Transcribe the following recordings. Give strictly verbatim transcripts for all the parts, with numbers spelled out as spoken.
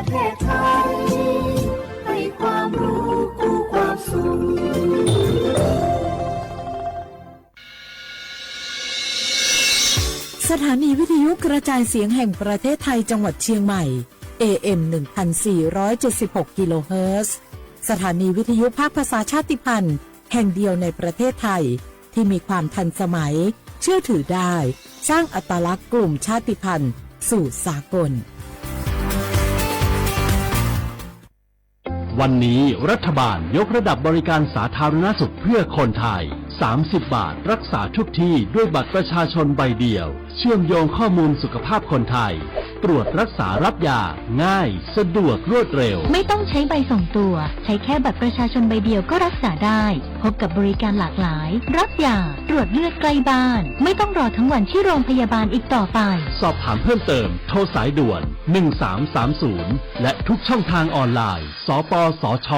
แพทย์ไทยให้ความรู้คู่ความสุข สถานีวิทยุกระจายเสียงแห่งประเทศไทยจังหวัดเชียงใหม่ เอเอ็ม หนึ่งพันสี่ร้อยเจ็ดสิบหกกิโลเฮิรตซ์ สถานีวิทยุภาคภาษาชาติพันธุ์แห่งเดียวในประเทศไทย ที่มีความทันสมัย เชื่อถือได้ สร้างอัตลักษณ์กลุ่มชาติพันธุ์สู่สากล วันนี้รัฐบาลยกระดับบริการสาธารณสุขเพื่อคนไทย สามสิบบาทรักษาทุกที่ด้วยบัตรประชาชนใบเดียว เชื่อมโยงข้อมูลสุขภาพคนไทย ตรวจรักษารับยา ง่าย สะดวก รวดเร็ว ไม่ต้องใช้ใบส่งตัว ใช้แค่บัตรประชาชนใบเดียวก็รักษาได้ พบกับบริการหลากหลาย รับยา ตรวจเลือดใกล้บ้าน ไม่ต้องรอทั้งวันที่โรงพยาบาลอีกต่อไป สอบถามเพิ่มเติม โทรสายด่วน หนึ่งสามสามศูนย์ และทุกช่องทางออนไลน์ สปสช.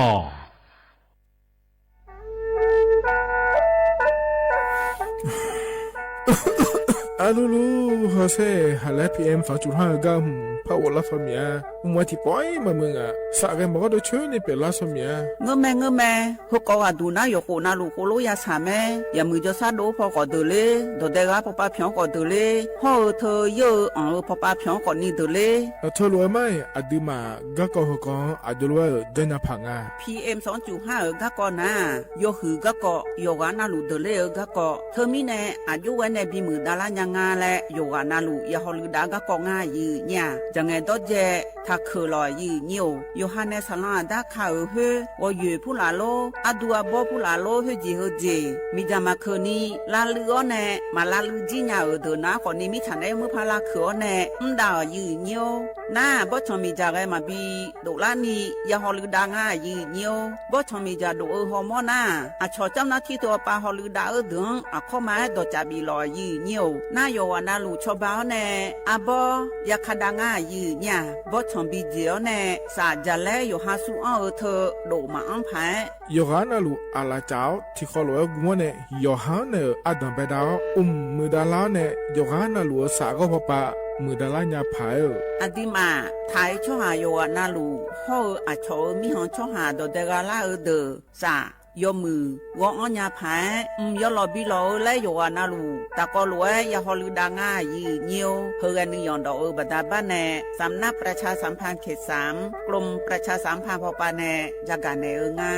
Arlulu hawsher haqlaer P M sanqcuf har-eu gar hmq par ghoflar sawr mir-a. Mq-aer tiqpawf-ir maqmuiq ngaq, safghae maqgawr dov coer ni pyeuflar sawr mir-a. Ngeurmae ngeurmae, heukawv ghaqduq nar yawqkhof navluf khoerlof yashaq mae. Yaqmuiq jawrshar dov-eu paw khawf deuq ler, dawqdae ghar pawpav pyanq-anr khawf deuq ler, hawr-eu teu yeur-eu anq-eu pawpav pyanq-anr khawf ni deuq ler. Aqteu lof-aer mar-iq aqduimaf garkawv heukawv-anr aqjox lof-aer-euq janrnya paq nga. P M sanqcuf har-euq garkawv nar-aq, yawhuiq garkawv, yawqghaq navluf deuq ler-eu garkawv. Teumirnae aqjox ghae nae bimuiq davlar nya nga laer yawqghaq navluf ya hawluiv dav garkawv ngar aqyuif nyir-aq, jaqngaeq dawrdzae taqkeuq lawq aqyuif nyir-or. Yawqha nae saqlanr aqdar ka-euq khoer, ghawqyoeq purlaf lor, ardu arbawr purlaf lor, khoerjeq heujeq miqdzaq maqkeuq ni lavluiv-awr nae, maq lavluiv jir nya-euq deuq nar khawf ni mirtsaq naeq-aer muir par lavkeuq-awr nae mr dav-euq aqyuif nyir-or. Nar-aq, bawrtsanq miqdzaq ghae maqbi doflar ni ya hawluiv dav ngar aqyuif nyir-or. Bawrtsanq miqdzaq dof-eu hawmawr nar-aq, aqcawq camr nar tir teu-awr pav hawluiv dav-eu deuq-anr aqkawr ma-aer dawqcaf bif lawq aqyuif nyir-or. Nar yawqghaq navluf cawba-awr nae arbawr yaka dav ngar aqyuif nyir-aq, bawrtsanq bijeq-awr nae saf jaqlaer yawqha sur anr-eu teu dof maqanr paq-aer, yawqghaq navluf aqlaf caf-awr tiqkhawf lof-aer guv-anr nae yawqha-anr naeq-euq ardanq baedav-awr, mq muiqdav lar-awr nae yawqghaq navluf-euq saf ghawr pawpav muiqdav lar nya paq-aer-euq. Aqduimaf taq-aer tsawrhaq yawqghaq navluf hawr-eu aqcawq-euq mirkhanq tsawrhaq dawqdae gha lar-eu deuq saf yawmuiq ghawr-anr nya paq-aer, mq yawlawq bi lawq-eu laer yawqghaq navluf taqkawv lof-aer ya hawluiv dav ngar aqyuif nyir-or. Heughae nuiyanq dawq-eu baqda bar nae สำนักประชาสัมพันธ์เขตสาม กรมประชาสัมพันธ์ พป nae yagaq naeq-eu nga.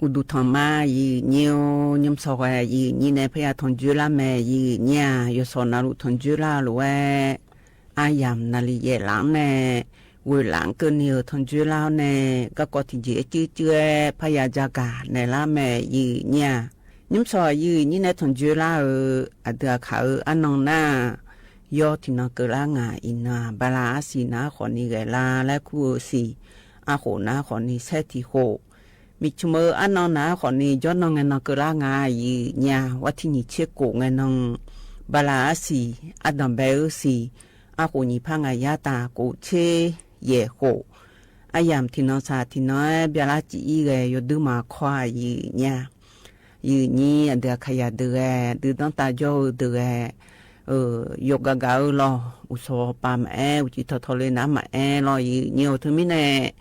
อุดมธรรมะ aqyuif nyir-or, nymrsawq ghae aqyuif nyir nae parya tanqjoer lar mae aqyuif nyir-aq, yawshawq navluf tanqjoer lar lof-aer, aryamq naqli yaef laf-anr nae, ghoeqlaf-anr keuvni-euq tanqjoer lar-awr nae, garkawv tiqjeq-aer cuiv cuiv-aer parya jagaq naeqlar mae, yif nyir-aq. Nymrshawq yif nyir nae tanqjoer lar-euq aqdui aqkaq-eu arnan nar-aq, yawr tiqnan keuvlar ngaq iqnan-aq, bala arsiq nar khawfni ghaeqlar laer kur-eu siq, arkhof nar khawfni saer tiq khof, miqcmq-eu arnan nar khawfni jawrnan ngae nan keuvlar nga, yif nyir-aq. War tiq nyiq tser khof ngae nan, bala arsiq, ardanq bae-eu siq, arkhof nyiq par ngaq yar taf khof tser yaeq khof, aryamq tiqnan saq tiqnan-aer byalar cif-ir ghae yawduir maqkawr-aq, yif nyir-aq. Yif nyir aqdui aqkaq yaq deuq ghae, duidanr tav jawr-eu deuq ghae, yawqgaf gaf-eu lawq, uqshawq pav maqaer, uqcif tawqtawq le nar maqaer lawq, yif nyir-awq. Teumirnae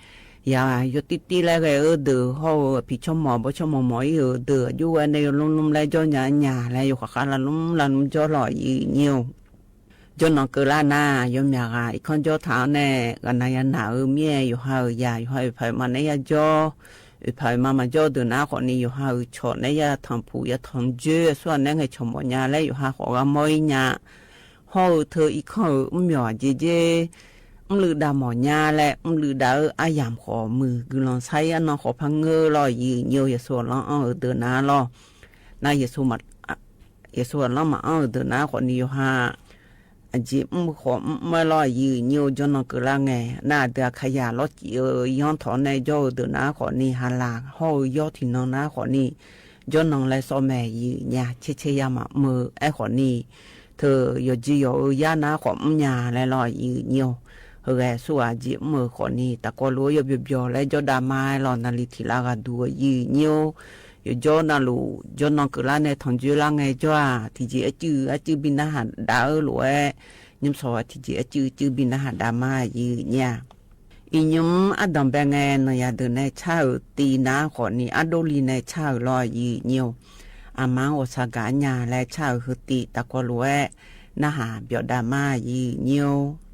yaq yawtir tir laer ghae-eu deuq hawr-eu, aqpiq tsawrmawq bawr tsawrmawq mawq-ir-euq deuq aqjox ghae nae yawlmr lmr laer jawr nya nya laer yawkhav khav lavlmr lavlmr jawr lawq, yif nyir-awq. Jawrnan keuvlar nar, yawmyaq ghaq irkanr jawr taq-awr nae, ghaqnav yanaq-eu mir-aer yawqha-euq yaq yawqha oeqpaq oeqma nae ya jawr, oeqpaq oeqma maqjawr-eu deuq nar khawfni yawqha-euq cawq nae ya tanqpuq ya tanqjoer aqsurghaq nae ngaeqcawq mawf nya laer yawqha khawf ghar mawr-ir nya. Hawr-eu teu irkanr-euq mrmyawq aqjeq jer mrluiv dav mawf nya laer, mrluiv dav-eu aryamq khawf muiq guiqlanq sar-ir arnan khawf par ngeur lawq, yif nyir-awq. Yaqsur ghaqlanr anr-euq deuq nar lawq. Nar, Yeqsur ghaqlanr maqanr-euq deuq nar khawfni yawqha aqjeq mr-eu khawf mr mr-aer lawq, yif nyir-awq. Jawrnan keuvlar ngae nar, aqdui aqkaq yaq lawr cif-eu yanr tawq-awr nae jawr-eu deuq nar khawfni, haqlaq hawr-eu yawr tiqnan nar khawfni, jawrnan laer sawr mae, yif nyir-aq. Caer caer ya maqmr-eu aerkhawfni, teu yawqjeq yawq-eu yar nar khawf mrnya laer lawq, yif nyir-awq. Heu ghae surghaq jeq mr-euq khawfni, tafkawv lof-aer yawbyawq byawq laer jawrdav ma-aer lawq, naqli tiq lav ghaq duq-eu, yif nyir-awq. Yawqjawr navluf jawrnan keuvlar nae tanqjoer lar ngae jawr-aq, tiqjeq arcuiv arcuiv bi narhaq dav-eu lof-aer, nymrshawq tiqjeq arcuiv cuiv bi narhaq dav ma, yif nyir-aq. Iqnymr ardanq bae ngae, nanqyaq deuq nae car-euq tiv nar khawfni, ardovli nae car-euq lawq, yif nyir-awq. Aqma-anr ghawqshaq gaq nya laer car-euq heu tiv tafkawv lof-aer narhaq byawf dav ma, yif nyir-awq.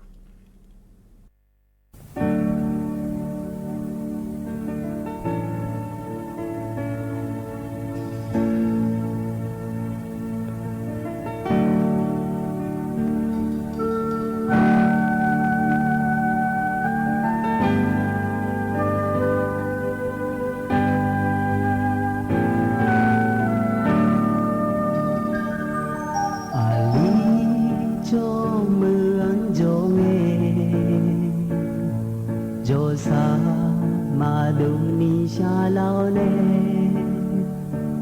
Aqli jawr meuq-anr jawr ngae, jawrsaq maqdov ni shaqlar-awr nae,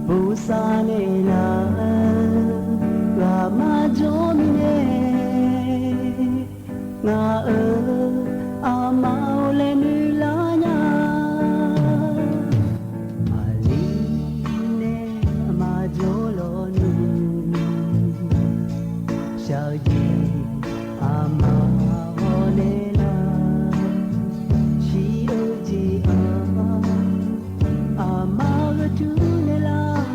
bosav naeqlaf-eu ghaq marjawr mirnae, ngaq-euq aqma-or laer noeqlar nya. Aqli nae maqjawr lawq ni, shaq-eu jeq aqma hawr naeqlaf, shir-eu jeq-aq, aqma gheurtur naeqlaf.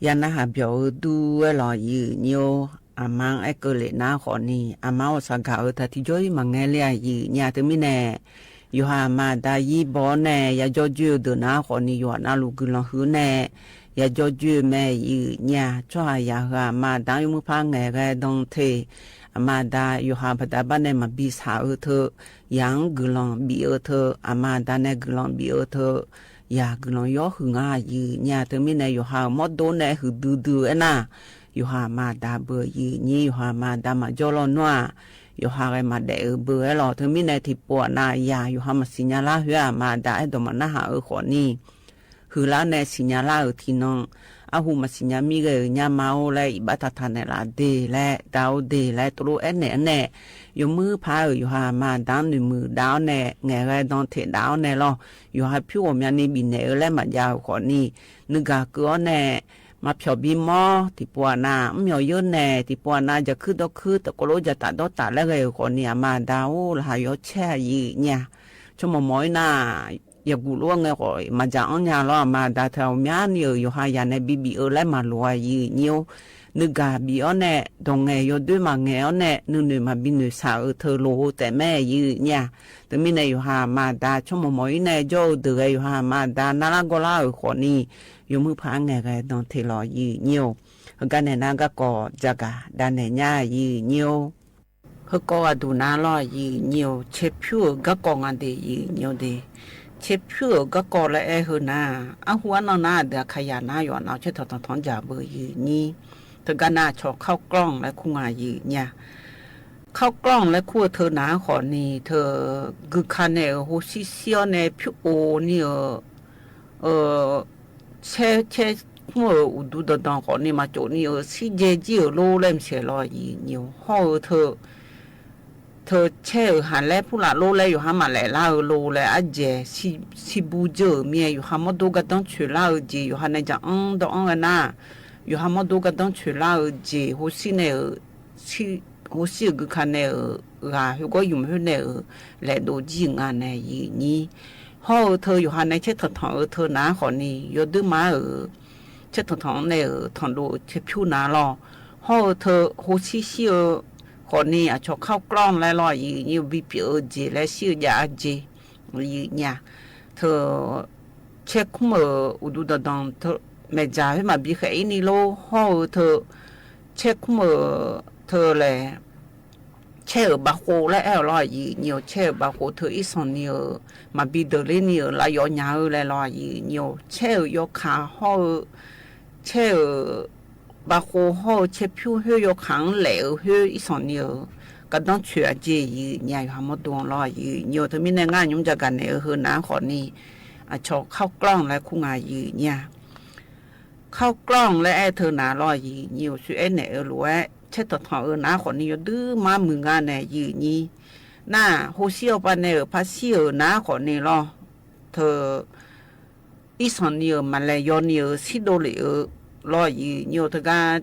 ya narhaq byawq-eu dur-aer lawq, yif nyir-or. Aqma-anr aerkeuv lef nar khawfni, aqma-awr saqgaq-eu taq tiqjawr-ir maqngae ler-a, yif nyir-a. Teumirnae, yawqha aqma aqda yir baw-awr nae yajawr joer-eu deuq nar khawfni, yawqha navluf guiqlanq huiq-eu nae yajawr joer-eu mae, yif nyir-a. Tsawrhaqzaq heu aqma aqda-anr yawmuir par ngaeqghae dan te, aqma aqda yawqha baqda bar nae maqbi shaq-eu teu, yaq-anr guiqlanq bif-eu teu, aqma aqda nae guiqlanq bif-eu teu, yaq guiqlanq yawr huiq nga, yif nyir-a. Teumirnae yawqha-euq mawrdo nae huiqdui dui-eu aernar, yawqha aqma aqda beu, yif nyir, yawqha aqma aqda maqjawr lawnmr-aq, yawqha ghae maqdaef-eu beu-aer lawq. Teumirnae tiqpov aqnav yaq yawqha maqsiq nya lar khoer-aq, aqma aqda aerdawq maqnarhaq-eu khawfni, huiqlar nae siqnya lar-euq tiqnan, arhu maqsiq nya mir ghae-euq nyama-or laer iqbax taqtaq naeqlaf de laer, da-or de laer tov lof aernaeq-anr nae, yawmuir paq-euq yawqha aqma aqda-anr noeqmuiq dav-awr nae, ngaeqghae dan teq dav-awr nae lawr, yawqha pyur ghawqmyani bifnaeq-eu laer maqjav-euq khawfni, nuigaq keuv-awr nae, maqpyawq bimawr tiqpov aqnav mr myawq yeur nae, tiqpov aqnav jaqkuir dawrkuir taqkov lof jataf dawrtaf laer ghae-euq khawfni, aqma aqda-or laqkhaq yawcaer-a, yif nyir-a. Tsawrmawq mawq-ir nar, yaqguq lof-aer ngae khawf maqdzaq anr nya lawr, aqma aqda teu ghawqmyani-euq yawqha yaq nae bibif-eu laer maqloq-a, yif nyir-or. Nuigaq bif-awr nae, dawq ngaeq yawdoer maqngaeq-awr nae, nuinoeq maqbi noeqshaq-eu teu loq-eu taef mae, yif nyir-a. Teumirnae yawqha aqma aqda tsawrmawq mawq-ir nae jawr-eu deuq ghae yawqha aqma aqda narlar gawrlar-euq khawfni, yawmuir paq-aer ngaeqghae dan te lawq, yif nyir-or. Heugar naeq nar garkawv jagaq davnaeq nya, yif nyir-or. Heukawv ghaqduq nar lawr, yif nyir-or. Caerpyur-euq garkawv nga de, yif nyir-or de. Caerpyur-euq garkawv laer aer heu nar, arhu arnan nar aqdui aqkaqyaq nar yawqha nav caer tanqtanq tanq-anr dzaq beu, yif nyir. Teugar nar aqcawq ข้าวกล้อง laer kur nga, yif nyir-a. ข้าวกล้อง laer kur-eu teu nar khawfni teu, guika nae-euq hoshir shir-awr nae pyur of ni-eu caer caer kmr-euq uqduq danqdanq khawfni maqcof ni-euq shir dzae jir-euq lor laer maqsiq lawr, yif nyir-or. Hawr-eu teu, teu caer-euq haq laer purlaf lor laer yawqha maqlaef lar-eu lor laer ardzaeq shir bur dzeur-euq mir-aer yawqha mawrdo gardanr coeq lar-eu jeq yawqha nae jaq-anr dawv-anr ghae nar, yawqha mawrdo gardanr coeq lar-eu jeq hoshir nae-euq hoshir-euq guika nae-euq ghaq khoergawr ymq khoer nae-euq laefdov jir-euq nga nae, yif nyir. Hawr-eu teu yawqha nae caer tanqtanq-eu teu nar khawfni yawduirma-euq caer tanqtanq-anr nae-euq tanqdov-eu caerpyur nar lawr. Hawr-eu teu hoshir shir-eu khawfni aqcawq ข้าวกล้อง laer lawr, yif nyir-or. Bipyeuf-eu jeq laer shir-eu jav-a jeq, yif nyir-a. Teu caer kmr-euq uqduq danqdanq teu, maeqdzaq khoer maqbi khaef-ir ni lor. Hawr-eu teu caer kmr-euq teu laer caer-euq bavkhov laer aer-awq lawr, yif nyir-or. Caer-euq bavkhov teu irsanq ni-euq maqbi deuq ler ni-euq lav yawf nya-eu laer lawr, yif nyir-or. Caer-euq yawkaq hawr-eu caer-euq bavkhov hawr-eu caerpyur khoer yawkaq-anr laef-eu khoer irsanq ni-euq gardanr coeq-a jeq, yif nyir-a. Yawqha mawrdo-anr lawr, yif nyir-or. Teumirnae ngar nymr jagaq naeq-eu heu nar khawfni aqcawq ข้าวกล้อง laer kur nga, yif nyir-a. ข้าวกล้อง laer aer-eu teu nar lawr, yif nyir-or. Shuir aernaeq-eu lof-aer caer tanqtanq-eu nar khawfni yawduirma muiq nga nae, yif nyir. Nar hoshir-awr pav nae-euq par shir-euq nar khawfni lawr, teu irsanq ni-euq maqlaeq yaw ni-euq shirdov lef-eu lawr, yif nyir-or. Teugar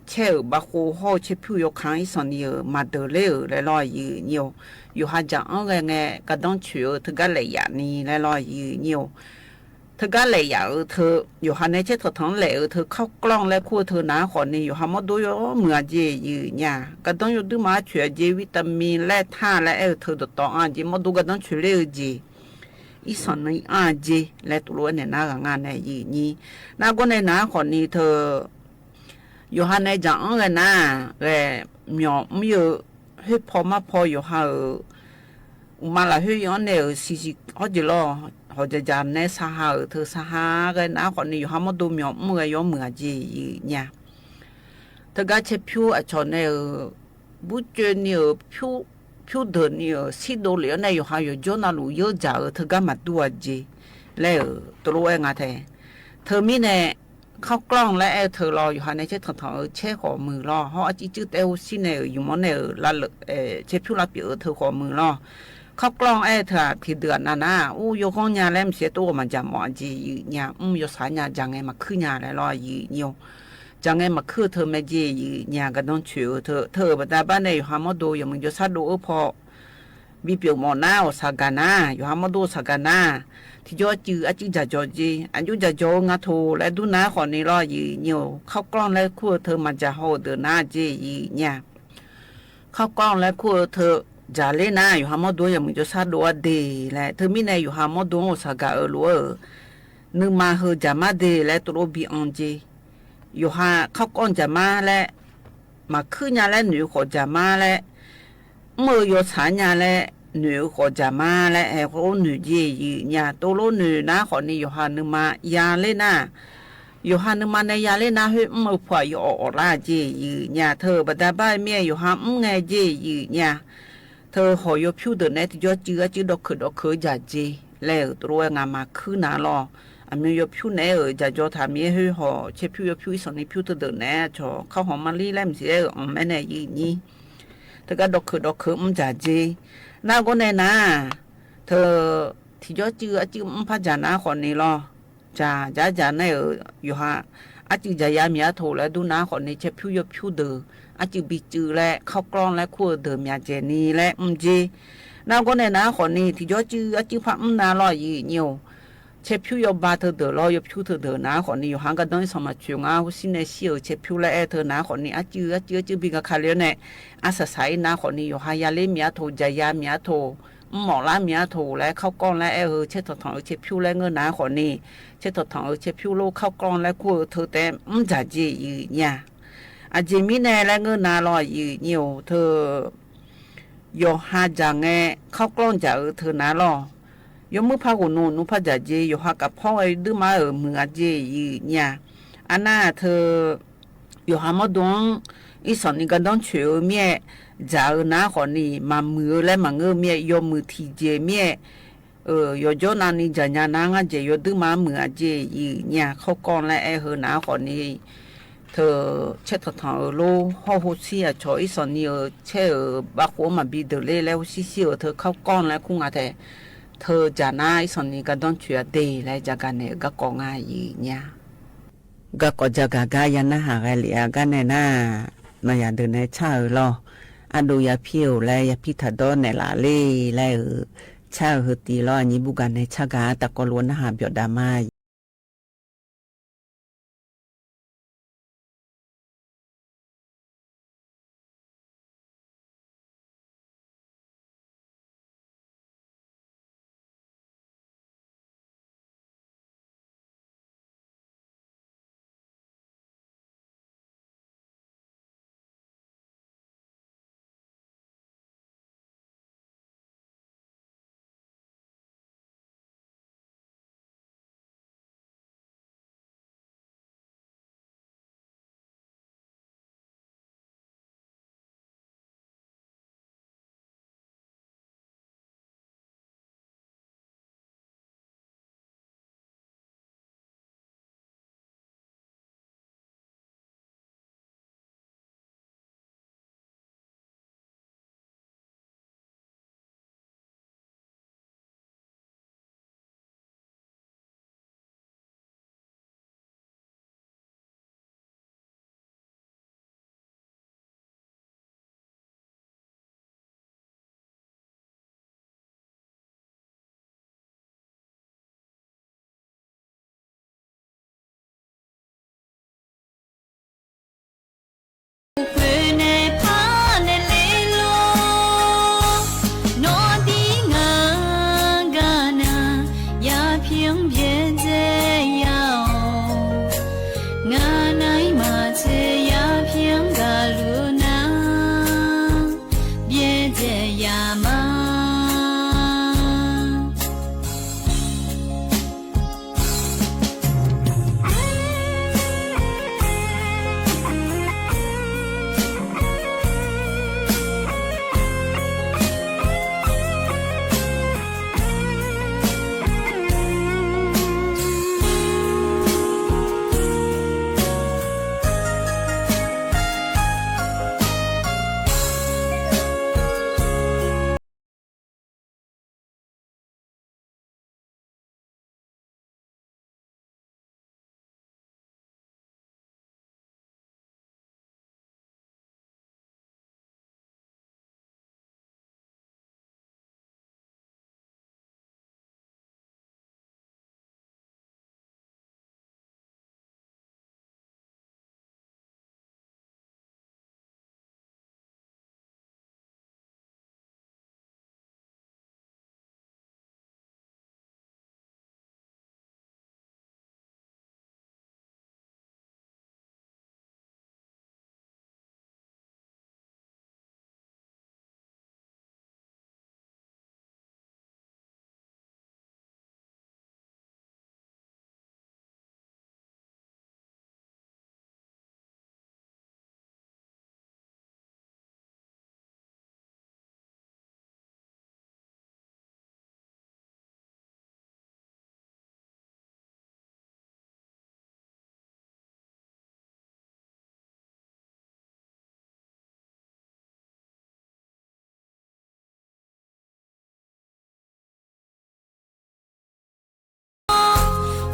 caer-euq bavkhov hawr-eu caerpyur yawkaq-anr irsanq ni-euq maqdeuq ler-euq laer lawr, yif nyir-or. Yawqha jaq-anr ghae ngae gardanr coeq-eu teugar laef yaf ni laer lawr, yif nyir-or. Teugar laef yaf-eu teu, yawqha nae caer tanqtanq-anr laef-eu teu ข้าวกล้อง laer kur-eu teu nar khawfni yawqha mawrdo yawr muiq-a jeq, yif nyir-a. Gardanr yawduirma coeq-a jeq, vitamin laer tar laer aer-eu teu dawqtawv-a jeq, mawrdo gardanr coeq ler-eu jeq, irsanq ni-a jeq laer tuvlof-aer naeq nar ghaq nga nae, yif nyir. Nargawr nae nar khawfni teu yawqha nae jaq-anr ghae nar, ghae myawq mr-eu khoer paw mar paw yawqha-euq uqma lafkhoer ir-anr nae-euq siqsiq hawrjeq lawr, hawqjaq jaq nae saqha-euq teu saqha ghae nar khawfni yawqha mawrdo myawq mr ghae yawr muiq-a jeq, yif nyir-a. Teugar caerpyur aqcawq nae-euq burcoeni-euq pyur deuq ni-euq shirdov lef-awr nae yawqha yawqjawr navluf yeur dzaq-eu teugar maqdur-a jeq laer-euq tuvlof-aer nga tae. Teumirnae ข้าวกล้อง laer aer-eu teu lawr, yawqha nae caer tanqtanq-eu caer khawf muiq lawr, hawr arciv cuir taef hoshir nae-euq ymq-anr nae-euq lavlef caerpyur lavpyeuf-eu teu khawf muiq lawr. ข้าวกล้อง aer-eu teu-aq tiqdeuq aqnav nar, ur yawghanr nya laer maqsiq-aer tov ghawq maqjaq mawf-a jeq, yif nyir-a. Mr yawshaq nya, jaq ngae maqkuir nya laer lawr, yif nyir-or. Jaq ngae maqkuir-eu teu mae jeq, yif nyir-a. Gardanr coeq-eu teu, teu-euq baqda bar nae yawqha mawrdo yawmuiq jawrshar dov-eu paw bipyeuf mawf nar, awq saqgaq nar, yawqha mawrdo saqgaq nar, tiqjawr cuiv arcuiv dzaqdzawq jeq, aqjox dzaqdzawq-eu nga toq laer dur nar khawfni lawr, aqyuif nyir-or, ข้าวกล้อง laer kur-eu teu maqdzaq haw-euq deuq nar jeq, aqyuif nyir-a. ข้าวกล้อง laer kur-eu teu dzaqler nar, yawqha mawrdo-anr yawmuiq jawrshar dov-ar de laer, teumirnae yawqha mawrdo-anr awq saqgaq-eu lof-aer-euq nuima heu dzaqmar de laer tov lof bi anr jeq. Yawqha ข้าวกล้อง dzaqmar laer, maqkuir nya laer noeq-eu khawf dzaqmar laer, mr-eu yawtsaq nya laer noeq-eu khawf dzaqmar laer aer khoer noeq jeq, aqyuif nyir-a. Tov lof noeq nar khawfni yawqha nuima yaler nar, yawqha nuima nae yaler nar khoer mr-eu pu-aq yawawf awflar-a jeq, aqyuif nyir-a. Teu-euq baqda bar-eu mir-aer yawqha mr ngae jeq, aqyuif nyir-a. Teu hawq yawpyur deuq naeq-aer tiqjawr cuiv arcuiv dawqkeuq dawqkeuq-eu dzaq jeq laer-euq tov lof-aer nga'maf kuir nar lawr. Aqmyan yawpyur naeq-aer-euq dzaqdzawq taq mir-aer khoer hawq caerpyur yawpyur irsanqni pyur teudeuq naeq-aer aqcawq ข้าวหอมมะลิ laer maqsiq-aer-euq anq maer nae, aqyuif nyir, teugar dawqkeuq dawqkeuq mr dzaq jeq. Nargawr nae nar, teu tiqjawr cuiv arcuiv mr par dzaq nar khawfni lawr, dzaq dzaq dzaq nae-euq yawqha arcuiv dzaqya miq-ar toq laer dur nar khawfni caerpyur yawpyur deuq arcuiv bicuiv laer ข้าวกล้อง laer kur-eu deuq myaqdzaeq ni laer mr jeq. Nargawr nae nar khawfni tiqjawr cuiv arcuiv par mr nar lawr, aqyuif nyir-or, caerpyur yawba teudeuq lawr yawpyur teudeuq nar khawfni yawqha gardanr irsanq maqtsoeq ngar hawshir nae shir-euq caerpyur laer aer teu nar khawfni arcuiv arcuiv arcuiv bi gaqkale-awr nae arsaq saq-ir nar khawfni yawqha yaler miq-ar toq dzaqya miq-ar toq mrmawf lar miq-ar toq laer ข้าวกล้อง laer aer-eu caer tanqtanq-eu caerpyur laer ngeur nar khawfni caer tanqtanq-eu caerpyur lor ข้าวกล้อง laer kur-eu teu taef-aer mr dzaq jeq, aqyuif nyir-a. Aqjeq mirnae laer ngeur nar lawr, aqyuif nyir-or, teu yawqha dzaq ngae ข้าวกล้อง dzaq-eu teu nar lawr, yawmuiq par ghofnu nmr par dzaq jeq, yawqha kaf pawr ghae duirma-euq muiq-a jeq, aqyuif nyir-a. Arnar teu yawqha mawrdo-anr irsanqni gardanr coeq-eu mir-aer dzaq-eu nar khawfni maqmuiq-eu laer maqngeur-eu mir-aer yawmuiq tiqjeq mir-aer yawqjawr navni dzaqnya nar ngar dzaeq yawduirma-anr muiq-a jeq, aqyuif nyir-a. ข้าวกล้อง laer aer-eu heu nar khawfni teu caer tanqtanq-euq lor hawr hawshir aqcawq irsanqni-euq caer-euq bavkhof-anr maqbi deuq ler laer hawshir shir-euq teu ข้าวกล้อง laer kur nga taef. Teu dzaq nar irsanqni gardanr coeq-a de laer dzaqgaq naeq-euq garkawv nga, aqyuif nyir-a. Garkawv dzaqgaq gar ya narhaq ghae lef-a gar nae nar, nawq yaq deuq nae car-euq lawr. Ardov yapir-euq laer yapir taqdawr naeqlaf ler laer-euq car-euq heu tiv lawr, aqnyir bugaq nae car gaq-ar taqkawv lof-aer narhaq byawf dav ma.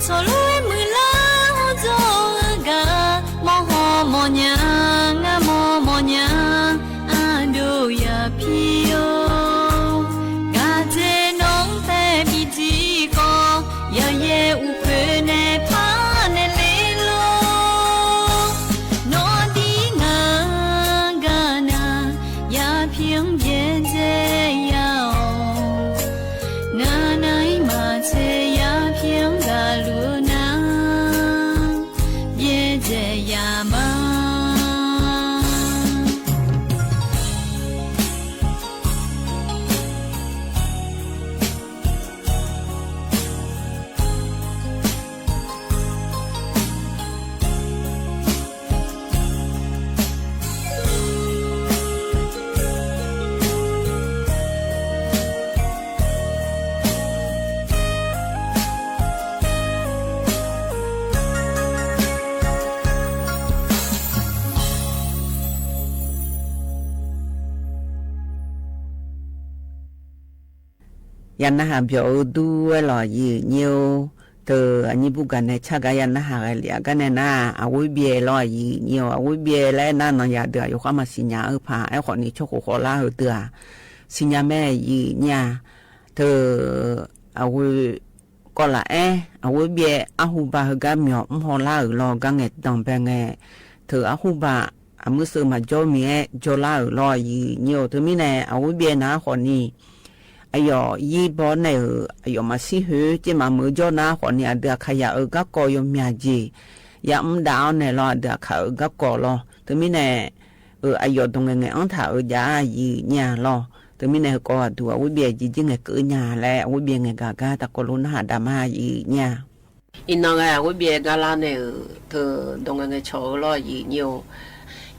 Tsawrlof-aer muiqlar hawr dzawr-eu gaq, mawrhaw mawrnya, ngar mawr mawrnya, aqdov ya pir-or. Gaqdzae nawq-anr tae bidzir khawf, yawqyaer uqkhoer nae par nae ler lor. Nawr-anr dir ngaq-anr gar nar, yapir-anr byaerdzae ya-awq. Ngar nar-ir maqtser yapir-anr gaqluf-eu nar, byaerdzae ya ma. Ya narhaq byawq-eu dur-aer lawq, aqyuif aqnyir-or. Teu aqnyir burgaq nae car gar ya narhaq ghae lef-a gar nae nar, aqghoer byaev lawr, aqyuif aqnyir-or. Aqghoer byaev laer aernar, nanqyaq deuq-aq yawkhav maqsiq nya-eu paq. Aerkhawf ni tsawrkhof khawvlar-eu deuq-aq siqnya mae, aqyuif aqnyir-a. Teu aqghoer kawv laf-aer, aqghoer byaev arhuba heugar myawq mr hawlar-euq lawr, gar ngaeq danqbae ngae, teu arhuba aqmuir seuv maqjawr mir-aer jawrlar-euq lawr, aqyuif aqnyir-or. Teumirnae aqghoer byaev nar khawf ni, aqyawf yir baw nae-euq aqyawf maqshir khoer tser maqmeuq jawr nar khawf ni, aqdui Aqkaqyaq-euq garkawv yawmyaq jeq yamr dav-awr nae lawr, aqdui Aqkaq-euq garkawv lawr. Teumirnae-euq aqyawf dawq ngaeqngaeq-anr taq-euq jav-a, aqyuif aqnyir-a lawr. Teumirnae heukawv aqduq aqghoer byaev jeq jir ngaeq keuv nya laer, aqghoer byaev ngaeq gaq gar taqkawv lof narhaq daq ma, aqyuif aqnyir-a. Iqnan ghae aqghoer byaev gar lar nae-euq teu dawq ngaeqngaeq cawq-eu lawr, aqyuif aqnyir-or.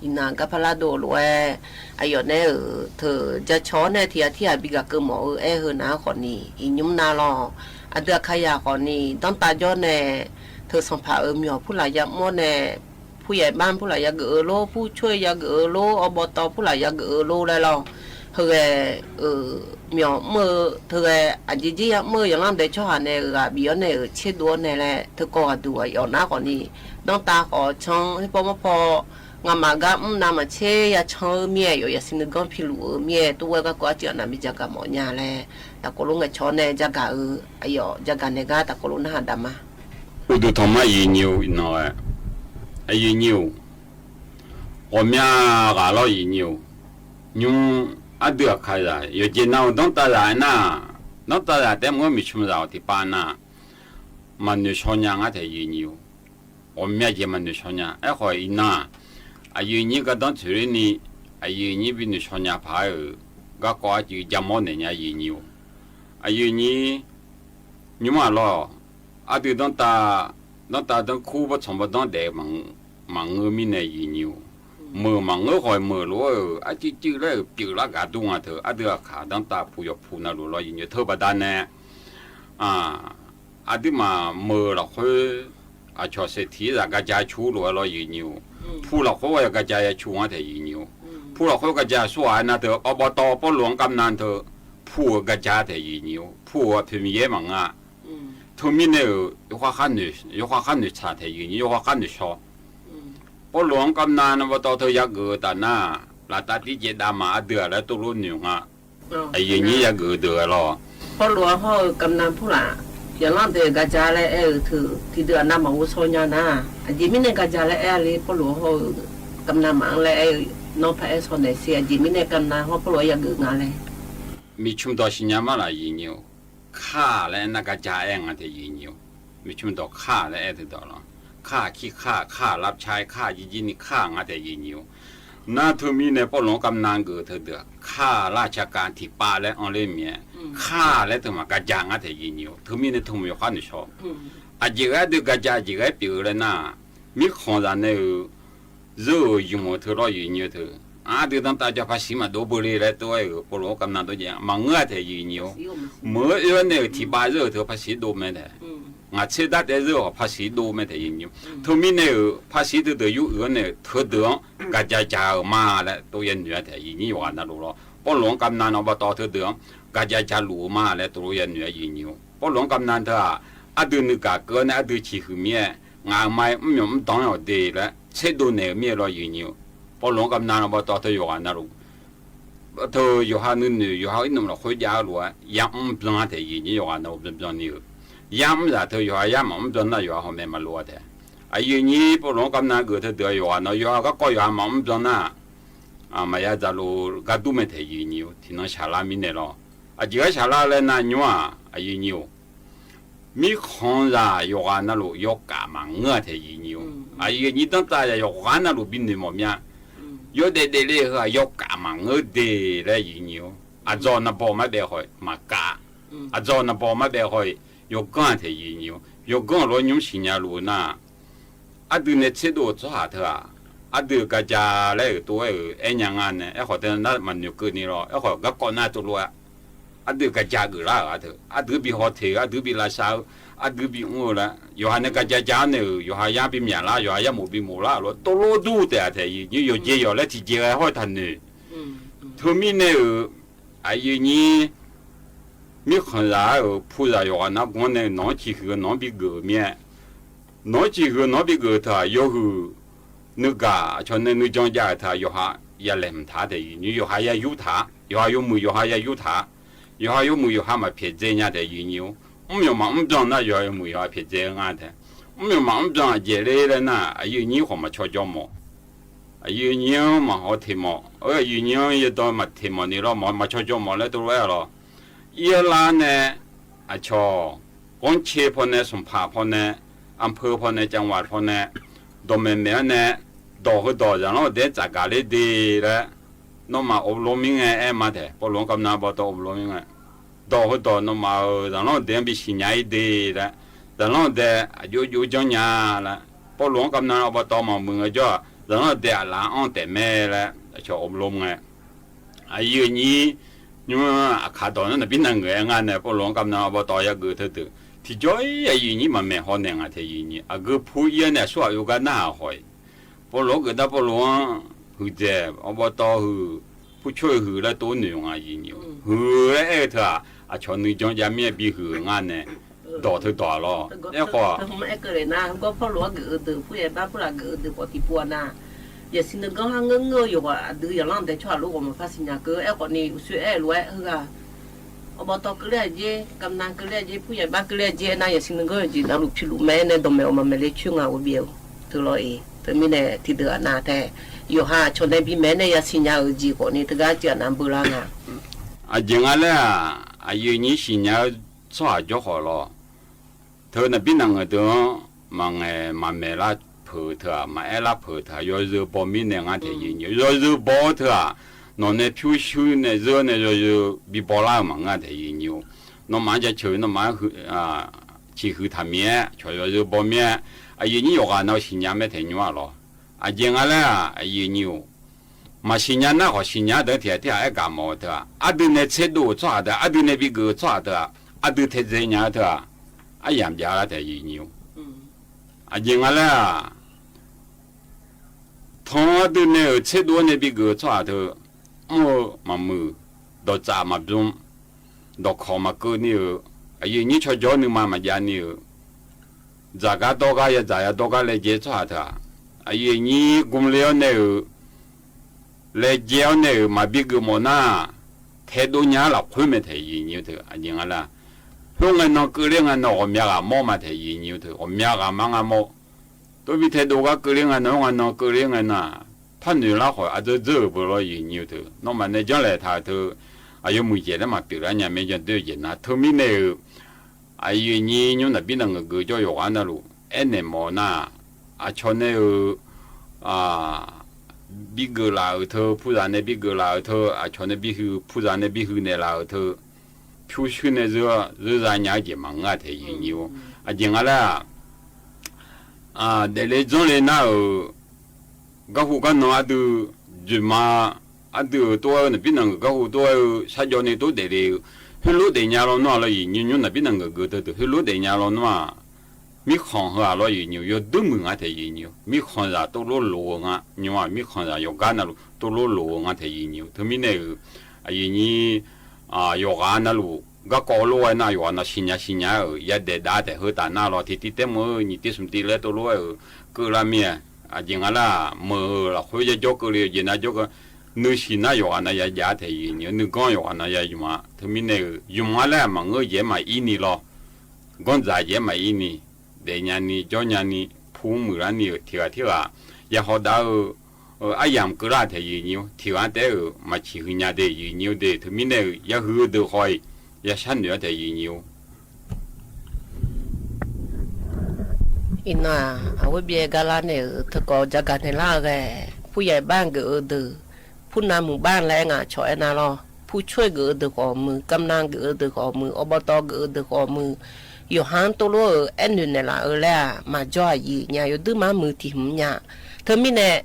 Iqnan garpar lar dov lof-aer, aqyawf nae-euq teu jacawq-awr nae tiq ghaq tir ghaq bi gaq keuv mawf-eu aer heu nar khawf ni, iqnymr nar lawr. Aqdui Aqkaqyaq khawf ni danrtav jawr nae, teu sanqpaq-euq myawq purlaf yamr-awr nae, puryaef bar purlaf yageuf-eu lor, purcoer yageuf-eu lor, awbawtawv purlaf yageuf-eu lor laer lawr. Heughae-euq myawq mr-eu teughae aqjeq jir yamr-eu yaqlanr dae tsawrhaq nae ghaq bif-awr nae-euq tserdov-awr nae laer, teukawv ghaqduq aqyawf nar khawf ni, danrtav khawf can-anr paw mawr paw, ngamaf gar mr navmaqtser ya can-eu mir-aer, yawf yasiq nuiganr piluf-eu mir-aer, tov-aer garkawv arcuiv aqnav bi jagaq mawf nya laer, taqkawv lof ngaeqcawq-awr nae jagaq-eu, aqyawf jagaq naeq gar taqkawv lof narhaq daq ma. Uqduq tanqma aqyuif aqnyir-or, iqnan-aer, aqyuif aqnyir-or, ghawqmya ghaq lawr, aqyuif aqnyir-or. Nymr ardui Aqkaqzaq yawqjeq nav-euq danrtav zaq aernar, danrtav zaq taef-aer maqngeur, miqcmq zaq-awq tiqpav nar, maqnoeq shaw nya ngar taef, aqyuif aqnyir-or. Ghawqmya jeq maqnoeq shaw nya. Aerkhawf iqnan-aq, aqyuif aqnyir gardanr tsoeq ler ni, aqyuif aqnyir bi noeq shaw nya paq-aer-euq garkawv arcuiv jamawr naeq nya, aqyuif aqnyir-or. Aqyuif aqnyir, nymr-aq lawr, ardui danrtav, danrtav danrkur bawrtsanq bawrdanr daef-eu maqngeur mirnae, aqyuif aqnyir-or. Meuq maqngeur khawf meuq lof-aer-euq arcuiv cuiv laer-euq pyeuflar gaq dur nga teu, ardui Aqkaq danrtav pu yawqpu navluf lawr, aqyuif aqnyir-or. Teubaqda nae aqduimaf meuq lafkhoer aqcawq saeqtiq zaq gaja cu lof-aer lawr, aqyuif aqnyir-or. Pu lafkhoer ya gaja ya cu ngar taef, aqyuif aqnyir-or. Pu lafkhoer gaja sur-aq aernar teu, awbawtawv pawrlof-anr kamnan teu, pu-euq gaja taef, aqyuif aqnyir-or. Pu-euq aqpoeq Miqyaer maqngeur-a. Teumirnae-euq yawkhav khar noeqtsaq taef, aqyuif aqnyir, yawkhav khar noeqshaw. Pawrlof-anr kamnan awbawtawv teu yageuf-eu taf nar, laftav tir jaev dav ma, ardui-aq laer tov lof noeq nga. Aqyuif aqnyir yageuf-eu deuq-aer lawr, pawrlof-anr hawr-eu kamnan purlaf yaqlanr deuq gaja laer aer-euq teu, tiqdeuq aqnav maqghov shaw nya nar, aqjeq mirnae gaja laer aer-a le, pawrlof-anr hawr-eu kamnan maf-anr laer aer-eu, nawr paraer shaw naeq sher, aqjeq mirnae kamnan hawr pawrlof-anr yageuf nga laer. Miqcmq dawq siqnya mar laf, aqyuif aqnyir-or. Kar laer aernar gaja aer nga taef, aqyuif aqnyir-or. Miqcmq dawq kar laer aer teu dawq lawr. Kar-aq kir kar, kar-aq lavpcar-aer kar, jirjir ni kar nga taef, aqyuif aqnyir-or. Nar teumirnae pawrlof-anr kamnan geuf-eu teudeuq-aq, kar lavcakav tiqpav laer anr ler mir-aer, kar laer teu maq gaja ngar taef, aqyuif aqnyir-or. Teumirnae teu maq yawkhav noeqshaw. Aqjeq ghae deuq gaja, aqjeq ghae pyeuf-eu laer nar, mirkhanqzaq nae-euq zeur-euq ymq-eu teu lawr, aqyuif aqnyir-eu teu. Aqdui danrtav ja paqsiq maqdov beu le laer tov-aer-euq pawrlof-anr kamnan dov jaev maqngeur-a taef, aqyuif aqnyir-or. Meuq-eu oe-awr nae-euq tiqpav zeur-euq teu paqsiq dov mae taef. Ngaq tser dar taef zeur-euq paqsiq dov mae taef, aqyuif aqnyir-or. Teumirnae-euq paqsiq teudeuq yur uiq-awr nae-euq teudeuq-anr gaja ja-euq ma laer tov yanoeq-a taef, aqyuif aqnyir yawqghaq navluf lawr. Pawrlof-anr kamnan awbawtawv teudeuq-anr gaja ja luf-eu ma laer tov lof yanoeq, aqyuif aqnyir-or. Pawrlof-anr kamnan teu-aq, Aqdui nuigaq keuv-awr nae aqdui ciqhuiq mir-aer, ngaq-euq ma-aer mrmyawf mrdan-awq de laer tserdov naeq-euq mir-aer lawr yif nyi-eu. Pawrluv-anr gavnav-anr bawrtawv teu yawqghaq navluf, teu yawqha nuinoeq yawqha irnmq lafkhoer jav-eu lof-aer yar mr byan-a taef yif nyi yawqghaq navluf byanbyan ni-euq. Yar mr zaq teu yawqha yar maqmr byan nar yawqha hawq mae maqlof-a taef. Aqyuif aqnyir pawrluv-anr gavnav geuf teu deuq-a yawqghaq navluf yawqha garkawv yawqha maqmr byan nar, maqya dzaqluf gar dur mae taef yif nyi-eu tiqnan shaqlar mirnae lawr. Aqjeq gar shaqlar laer nar nymr-aq aqyuif aqnyir-or, mirkhanqzaq yawqghaq navluf yawkaf maqngeur-a taef yif nyi-or. Aqyuif aqnyir danrtav yawqghaq navluf binoeq mawf mya. Yawdaef daefle-eu heu-aq yawkaf maqngeur de laer yif nyi-or. Aqdzawq naqbawq marbaef haw-iq maqkav. Aqdzawq naqbawq marbaef haw-iq yawganr-a taef yif nyi-or. Yawganr-euq lof-aer nymr siqnya luf-eu nar, aqdui nae tserdov-euq tsawrhaq teu-aq, aqdui-euq garja laer-euq tov-aer-euq aernya nga nae, aerkhawf teu nar maqnoeq keuvni lawr, aerkhawf garkawv nar tov lof-aer, aqdui-euq garja geuflar-euq-a teu, aqdui bi hawteq-eu, aqdui bi lavsav-eu, aqdui bi mr-eu laer yawqha nae garja ja-anr nae-euq yawqha yar bi myaqlar, yawqha yarmof bi moflar-euq lof-aer tov lof dur taef-a taef yif nyi-or. Yawqjeq yawq laer tiqjeq ghae hawr-eu taqnoeq. Teumirnae-euq, aqyuif aqnyir mirkhanqzaq-aer-euq puzaq yawqghaq nar guanr nae nawq-anr ciqhuiq-eu nawq-anr bigeuf-eu mir-aer, nawq-anr ciqhuiq-eu nawq-anr bigeuf-eu teu-aq yawhuiq nuigaq aqcawq nae nuijan jav-euq teu-aq yawqha yalaeq mq taq-a taef yif nyi-or. Yawqha ya yur taq-a, yawqha yawmuiq yawqha ya yur taq-a. Yawqha yawmuiq yawqha maqpyaeq dzae nya taef yif nyi-or. Mrmyawf maqmr byan nar yawqha yawmuiq yawqha pyaeq dzae-eu nga taef. Mrmyawf maqmr byan aqjeq ler laer nar aqyuif aqnyir khawf maqcaw jaw mawf. Aqyuif aqnyir-anr maqhaw teq mawf-eu, aqyuif aqnyir-anr yawdawr maqteq mawf ni lawr maqcaw jaw mawf laer tov lof-aer-a lawr. Irlar nae aqcawq, กรุงเทพ pawnae, สงขลา pawnae, อำเภอ pawnae, จังหวัด pawnae, dawqmaeq maeq-awr nae dawq heudawq zaqlanr-euq dae-anr tsafgaq ler de laer, nawmaf อบรม ir ngae aer ma taef. Pawrluv-anr gavnav bawrtawv อบรม ir ngae, dawq heudawq nawmaf-euq zaqlanr-euq dae-anr bisiq nya-ir de laer, zaqlanr-euq dae aqjox jox janrnya laer, Pawrluv-anr gavnav bawrtawv maqmuiq ngaejawr-aq zaqlanr-euq dae aqlaf-anr anr taef mae laer aqcawq อบรม ngae, aqyuif aqnyir nymr aqkaq dawq nar naqbir navngeuq-aer nga nae Pawrluv-anr gavnav bawrtawv yageuf teudeuq tiqjawr-ir aqyuif aqnyir maqmaeq haw naeq nga taef yif nyi. Aqgeu pu-ir-awr nae aqsur aqoe gar narhaq haw-iq, Pawrluv-anr geuf dar Pawrluv-anr huiqdzaeq awr bawrtawv huiq, purcoer-eu huiq laer tov noeq nga yif nyi-or. Huiq laer aer-eu teu-aq aqcawq nuijan jav mir-aer bihuiq-euq nga nae dawq teudawq-aq lawr. Aerkhawf, aer keuv le nar, heugar Pawrluv-anr geuf-eu deuq, puryaeq bar purlaf geuf-eu deuq khawf tiqpov-a nar, yaqsiq nuiganr har ngeur ngeur-eu yawqghaq aqdui zaqlanr-euq dae tsawrhaq lof ghawqmawq par siqnya keuv. Aerkhawf ni uqshoe aer-eu lof-aer heughaq awqbawq tawv keuvler-aq jer, gavnav keuvler-aq jer, puryaeq bar keuvler-aq jer aernar, yaqsiq nuiganr-eu jeq navluf piqluf mae-aer nae dawqmaeq awq maqmaeq le coer nga ghofbyav-eu teu lawr-iq. Teumirnae tiqdeuq aqnav tae, yawqha aqcawq nae bimaeq-aer nae yasiq nya-euq jeq khawf ni teugar tiq aqnav beular nga. Aqjeq nga laer-aq, aqyuif aqnyir siqnya-eu tsawrhaq jawr khawf lawr. Teu naqbir navngeuq deuq-anr maqngaeq maqmaeq lar peuq-eu teu-aq, maqaer lar peuq-eu teu-aq, yawzeu baw mirnae ngar taef yif nyi. Yawzeu baw-eu teu-aq, nawq nae pyurshuir nae zeur nae yawzeu bi baw lar-eu maqngeur-a taef yif nyi-or. Nawmaf-anr jaceuq nawmaf-anr ciqhuiq taqmir-aer cawq yawzeu baw mir-aer, aqyuif aqnyir yawqghaq nav-eu siqnya mae taef nymr-aq lawr. Aqjeq nga laer-aq, aqyuif aqnyir-or, maqsiqnya nar khawf siqnya-eu deuq-anr tiq ghaq tirghaq aer gaq mawf-eu teu-aq, aqdui nae tserdov-euq tsawrhaq deuq-aq, aqdui nae bigeuf-eu tsawrhaq deuq-aq, aqdui taedzae nya-eu teu-aq, aryamq jav lar taef yif nyi-or. Aqjeq nga laer-aq, tan aqdui nae-euq tserdov-anr nae bigeuf-eu tsawrhaq teu, mr-eu maqmuiq, dawqtsaf maqbymr, dawqkawq maqkeuv ni-euq, aqyuif aqnyir cawjawr nuima maqjav ni-euq, dzaqgar dawrgar yadzaq yadawrgar laejae tsawrhaq teu-aq, aqyuif aqnyir gmle-awr nae-euq, laejae-awr nae-euq maqbi geuf mawf nar, taedov nya-eu lafkhoer mae taef yif nyi-eu teu aqjeq nga laer-aq, khoerngae nan keuvler ngae nan ghawqmya ghaq mawr ma taef yif nyi-eu teu ghawqmya ghaq mar nga mawr. Tov bi taedov gar keuvler ngae nan khoerngae nan keuvler ngae nan-aq, par noeq lar khawf aqdzeur dzeur-euq beu lawr yif nyi-eu teu nawmaf nae janrlaeq taq-euq teu, aqyawf muiqdzaeq laer maqpyeuf lar nya mae janr doer-eu jeq nar teumirnae-euq, aqyuif aqnyir nymr naqbir navngeuq geuf jawr yawqghaq navluf aernaeq mawf-eu nar, aqcawq nae-euq bigeuf laf-euq teu, puzaq nae bigeuf laf-euq teu, aqcawq nae bihuiq, puzaq nae bihuiq naeq laf-euq teu, pyurshuir nae zeur, zeurzar nya-eu jeq maqngeur-a taef yif nyi-or. Aqjeq nga laer-aq, daefle dzanrle nar-euq garhu garnan aqdui dzoeqma, aqdui-euq tov-aer-eu naqbir navngeuq garhu tov-aer-eu sharjawv ni tov daefle-eu, heulof daefnya lawnmr-aq lawr yif nyi nymr naqbir navngeuq geuf teu deuq heulof daefnya lawnmr-aq, mirkhanq heu-aq lawr yif nyi-or yawduir muiq nga taef yif nyi-or. Mirkhanqzaq tov lor loq-eu nga nymr-aq, mirkhanqzaq yawqgar navluf tov lor loq-eu nga taef yif nyi-or. Teumirnae-euq, aqyuif aqnyir yawqghaq navluf garkawv lof-aer nar yawqghaq nav siqnya siqnya-euq yadaef dav taef heu taf nar lawr tiqtiv taef meuq-eu nyiq tiv smq tiv laer tov lof-aer-euq keuvlar mir-a. Aqjeq nga lar-aq, meuq-euq lafkhoer yajawr keuvle-eu jeq nav jawr keuv, nuisiq nar yawqghaq nav yajav taef yiq nyiq-eu, nuiganr yawqghaq nav ya ymq-a. Teumirnae-euq ymq-a laer-aq maqngeur jeq-aer maqir ni lawr, ganrdzaq jeq-aer maqir ni, daefnya ni jawrnya ni, pu muiqlar ni-euq tiqghaq tirghaq yahaw dav-eu aryamq keuvlar taef yiq nyiq-eu, tiqghaq taef-euq maqciq huiqnya de yiq nyiq-eu de. Teumirnae-euq yahuiq-eu deuq khawf-iq yashar noeq-ar taef yiq nyiq-eu. Iqnan-aq, aqghoer byaev gar lar naeq-euq teukawv jagaq naeq lar-eu ghae, purya iqbax geuf-eu deuq, purnav muiqbax laer ngaq cawq aernar lawr, purcoer geuf-eu deuq khawf muiq, kamnav geuf-eu deuq khawf muiq, awqbawtawv geuf-eu deuq khawf muiq, yawqha-anr tov lof-euq aernoeq naeqlaf-eu laer-aq, maqjawr-aq yiq nya, yawduirma muiq tiq hmq nya. Teumirnae,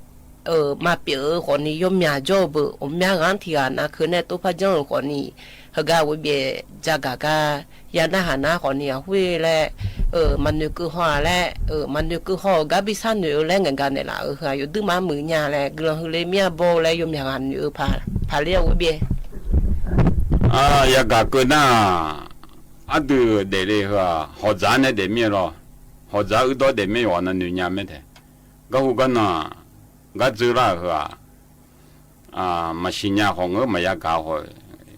maqpyeuf-eu khawfni yawmyaq jawr-eu beu, ghawqmya ghaq-anr tiqghaq nav keuv nae tov par janr-euq khawfni, heugar ghofbyaev jagaq gar ya narhaq nar khawfni aqhoer laer, maqnoeq keuv haw-aq laer, maqnoeq keuv haw-euq gar bi sharnoeq-eu laer ngaeqgaq naeqlaf-euq heu-aq yawduirma muiq nya laer guiqlanq huiqle mir-a bawr-eu laer yawmyaq ghaq noeq-eu paq paqler-a ghofbyaev. Yagaq keuv nar-aq, aqdui daefle heu-aq hawqdzaq nae daef mir-a lawr, hawqdzaq uirdawr daef mir-a yawqghaq nav noeq nya mae taef. Garhu garnan-aq, gar dzeur lar-euq heu-aq, maqsiq nya khawf ngeur, maqya gaq khawf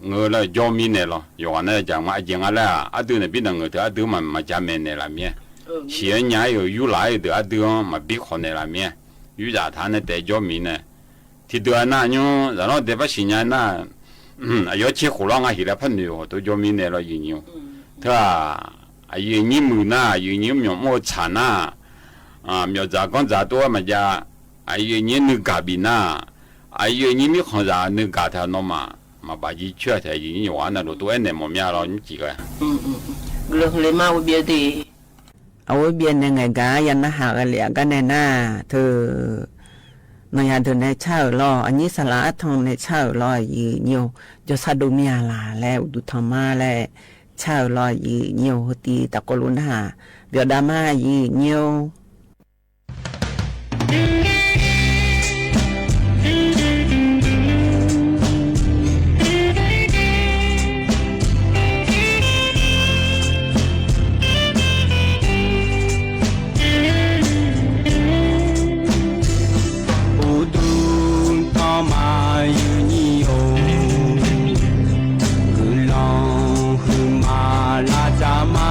ngeur laer jawr mirnae lawr, yawqghaq nar jaq ma aqjeq nga laer-aq, aqdui nae bir naq ngeur teu aqdui-anr maqja maeqnaeq laf mir-a. Siq-aer nya-ir-euq yurlaf-aer-euq deuq aqdui-anr maqbir khawq naeq laf mir-a. Yurzaf taq nae taef jawr mirnae, tiqdeuq-aq nar nymr zaqlanr dae par siqnya nar, aqyawf tser khof lar nga hiq laer par noeq-awq tov jawr mirnae lawr yiq nyiq-eu. Teu-aq, aqyuif aqnyir muiq nar, aqyuif aqnyir myawq mr-eu tsaq nar, myawqdzaq ganrdzaq tov-aer maqjav, aqyuif aqnyir nuigaq bif nar, aqyuif aqnyir mirkhanqzaq nuigaq taq nawmaf maqbaf jircoer-a taef yiq nyiq-eu ghaq-anr navluf tov-aer naeq mawf mya lawr nymrcif ghae. Aqghoer byaev nae ngaeqgaq-ar ya narhaq ghae lef-a gar nae nar, teu nawq yadeuq nae car-euq lawr, aqnyir saqlaq artan nae car-euq lawr yiq nyiq-eu, jawrshar dov mir-a laq laer uqduq tanq ma laer car-euq lawr yiq nyiq-eu, heutiv tafkawv luf narhaq byawf dav ma yiq nyiq-eu. Uqduq tanq ma yiq nyiq-eu, guiqlanq huiqma lavdzaq ma.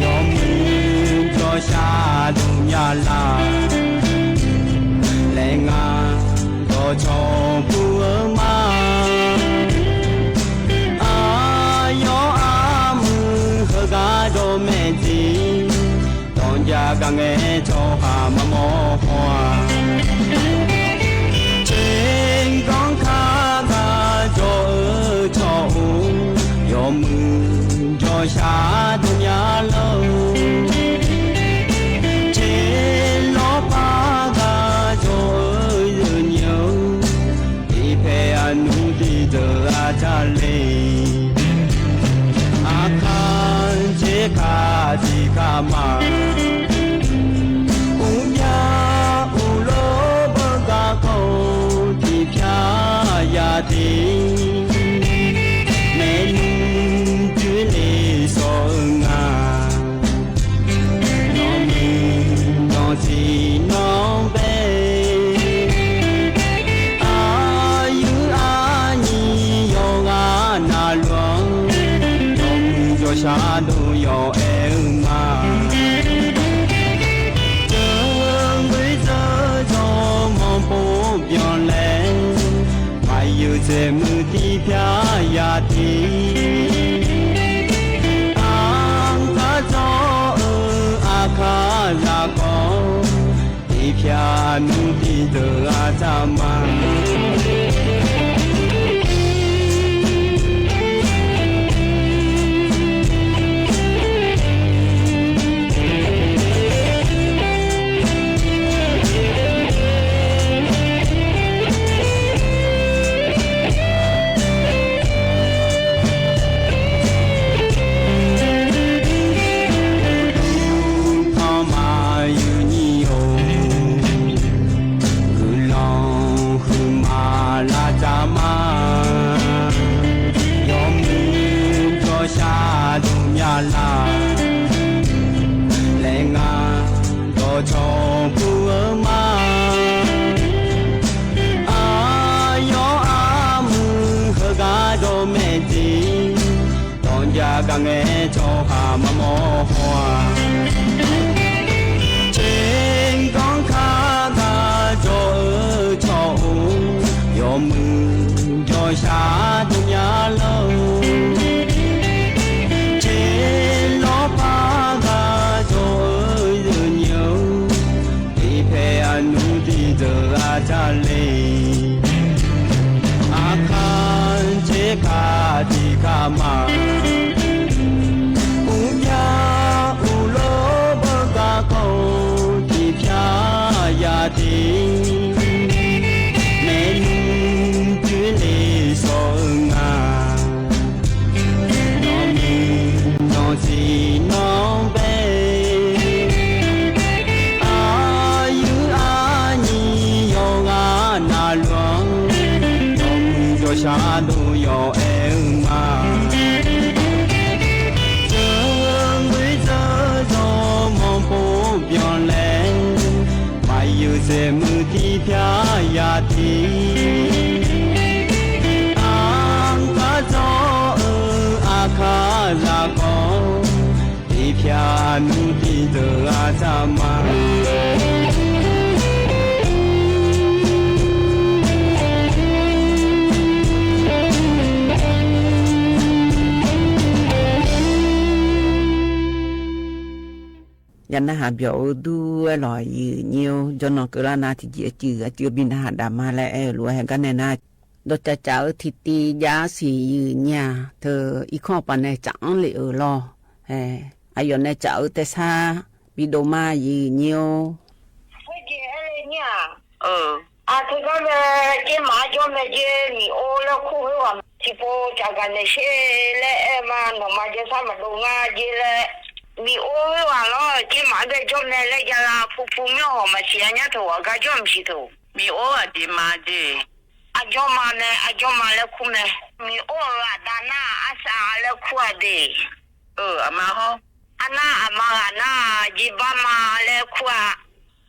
Yawmuiq jawrshar dov nya laf laer ngar dawqcawq bur-eu ma. Aqyawf armuiq heugar dawq maeq tiq, dawq jav gar ngae tsawrhaq maqmawr haw-aq. Tserganr kar gar jawr-eu tsawq-or, yawmuiq jawrshar dov nya lawr-or. Tserlawr par gar jawr-eu zeuqnyi-or, tiqpaeq aqnmr tiqdeuq aqda le. Aqkaq tserkaq tiqkaq ma, uqbya uqlof beugar kawv-eu tiqpyar ya tiq, maernmr joerle shawr-eu nga. Nawq muiq nawq tiq nawr bae, aqyuif aqnyir yawqghaq navluf-anr, yawmuiq jawrshar dov yawq aer-eu ma. Teuqboer dzeur dzawr manrpov byanlae, maqyuif tsaeq muiq tiqpyar ya tiq, aqkaq dzawr-eu aqkaq zaqkawv, tiqpyar nmr tiqdeuq aqda ma. Tanq ma yuf nyi-or, guiqlanq ngae tsawrhaq maqmawr haw-aq, tserganr kar gar jawr-eu tsawrhaq-or, yawmuiq jawrshar dov nya lar-eu, tserlawr par gar jawr-eu zeuqnyi-or, tiqpaeq aqnmr tiqdeuq aqdzaq le. Aqkar tserkaq tiqkaq ma, uqbya uqlor beugar kawv tiqpyar ya tiq, maernmr toerle shawr-eu nga. Nawq muiq nawq siq nawr bae, aqyuif aqnyir yawqghaq navluf-anr, yawmuiq jawrshar dov yawq aer-eu ma. Dzeur ngoer dzeur zawr manrpov byanlae, maqyuif saeqmuiq tiqpyar ya tiq, aqkar dzawr-eu aqkar zaq khawf, tiqpyar nmr tiqdeuq aqdzaq ma. Yawf narhaq byawq-eu dur-aer lawq, aqyuif nyir-or, jawrnan keuvlar nar tiqjeq aqcuiv aqcuiv bi narhaq daq ma laer aer-eu lof-aer haegar nae nar, dawqcaf caf-eu tiqtiv jav-ar siq aqyuif nyir-aq, teu irkanr paf nae caf-anr lef-euq lawr. Aqyawf nae caf-eu tersar bidov ma aqyuif nyir-or. Khoerjeq aer le nyir-aq, aqteu gar mae, Jawrmaf-anr jawr mae jer, Miq-or laer kur khoerghaq tiqpov caf gaq naeq sher laer aer ma. Nawqma jawrsar maqdov ngar jer laer, Miq-or khoerghaq lawr, Jawrmaf-anr bae jawr mae laer jav la. Pu pu myanr hawq maqsiq-a nyar teu ghaq gar jawr maqsiq teu. Miq-or aqjeq ma jer. Arjawr ma mae, Arjawr ma laer kur mae. Miq-or-euq aqda nar-aq, Arsaq laer kur-a de. Aqma hawr, arnar aqma ghaq nar-aq, Jeqbar ma laer kur-a.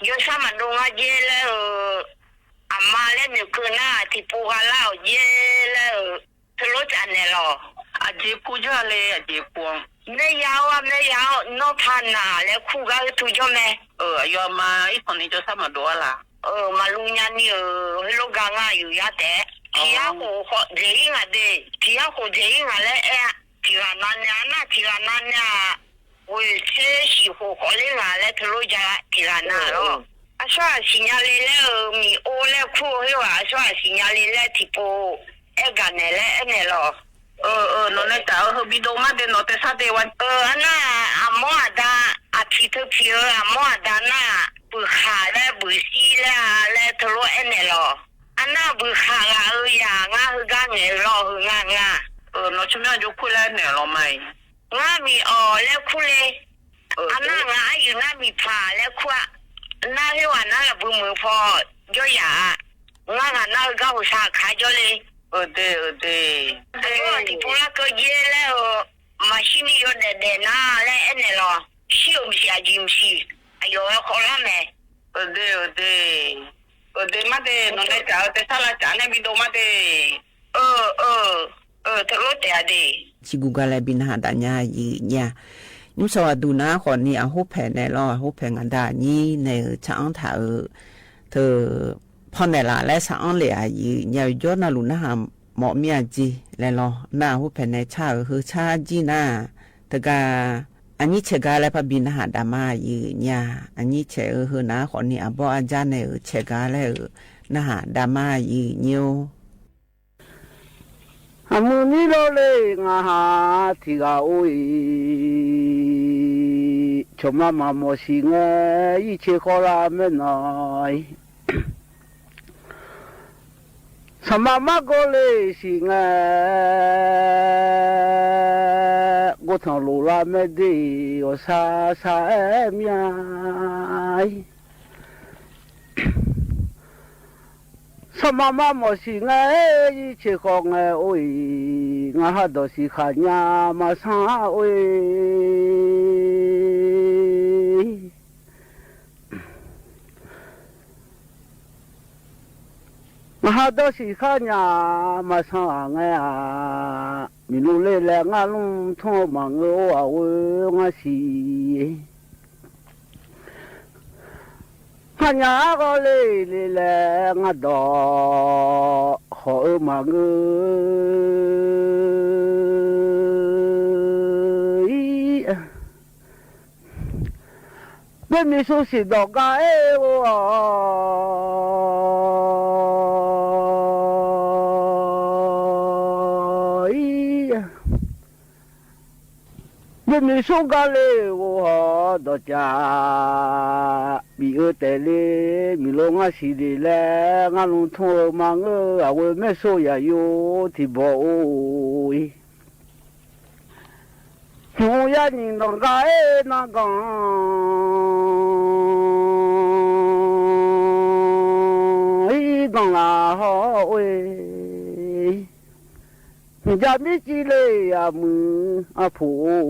Jawrsar maqdov ngar jer laer-euq, aqma laer noeqkeuv nar-aq, tiqpov gha lar-awq jer laer-euq, teulof tsaf naeq lawq. Aqjeq pur jawr-a le, aqjeq pur-anr. Maerya-or, maerya-or, nawr paq naq laer kur gar heu tu jawr mae. Aqyawf aqma irkanq ni jawrsar maqdov-ar laq. Maqluv nyani-euq heulof gar ngar aqyuif yar taef-aer, tiq yar khof khawf dzaeq-ir ngaq de. Tiq yar khof dzaeq-ir ngaq laer aer-a. Tiq ghaq nav nae-a nar, tiq ghaq nav nae-aq, ghoeq tser shif khof khawf ler ngaq laer teulof ja tiq ghaq nav lawr. Aqsur ghaq siqnya le laer-euq Miq-or laer kur-eu khoerghaq, aqsur ghaq siqnya le laer tiqpov aer gaq naeq laer aernaeq lawq. Nawq nae taf-eu heu bidov mar de, nawq taesar de wa. Arnar aqmawr aqda, aqpiq teu piq-eu aqmawr aqda nar-aq, buiqkhaq laer buiqsir laer-a laer teulof aernaeq lawq. Arnar buiqkhaq ghaq-eu yaq ngar heugar ngaeq-eu lawr heu nga nga. Nawq tsawrmyanr jawr kur laer naeq lawq ma-iq. Ngar Miq-awq laer kur le. Arnar ngaq aryuif nar Miqpaq laer kur-a. Nar khoerghaq nar lafbui muiq paw jawr yaq-a. Ngar ngaq nar heugar hoqsaq kaq jawr le. Aqyawf-aq tiqpov larkeuv jer laer-euq, maqshir ni yawdaef daef nar laer aernaeq lawq. Shir-euq maqsiq aqjeq maqsiq, aqyawf-aer khawf lar mae. Aqde, aqde, aqde mar de, nawq nae taf-eu taesar lavcaf nae bidov mar de. Teulof taef-a de. Ciqguq ga laer bi narhaq daf nya aqyuif nyir-a. Nymrsawq aqduq nar khawf ni aqhur paeq naeq lawr, aqhur paeq ngaq da aqnyir nae-euq tsaq-anr taq-euq teu pawnaeq laf laer saq-anr lef aqyuif nyir-a. Jawr navluf narhaq mawf mir-a jeq laer lawr. Nar aqhur paeq nae car-euq heu car jir nar, teugar aqnyir caeq gar laer parbi narhaq daf mar aqyuif nyir-a. Aqnyir caeq-eu heu nar khawf ni aqbawr arjar nae-euq caeq gar laer-euq narhaq daf mar aqyuif nyir-or. Aqmuiq nir lawrle, ngaqha tiq ghaq or-iq, cawqma maqmawf siq ngae, irceq khawvlar maernawq-ir. Sanqma margawr le siq ngae, ghovtanq loflar maerde, ghawqshaq shaq-aer mir-a-ir. Sanqma marmawf siq ngae, irceq khawv ngae or-iq, ngaqha dawq siq khaq nya maqsanr-a or-iq. Aqha dawrsiq kharnya maqsanr ghaq ngae-aq, miqlov ler laer ngar lmr tmr-eu maqngeur-or, aqghoe ngar siq. Kharnya arghawr le le laer ngar dawq khawf-eu maqngeur-ir. Byaermiq shusiq dawq gar aer-eu ghawq-ir. Byaermiq shur gar le-euq ghawq-awr dawqcav bif-eu taef le, miqlov ngar siq le laer ngar lmr tmr-eu maqngeur-eu, aqghoe maersor yaqyo tiqbawq-or-ir. Hmq yarnyiq nawq gar aer nar gan-ir gan laf hawr-or-ir. Miqjav mirciv le aqmuiq arpoq-or,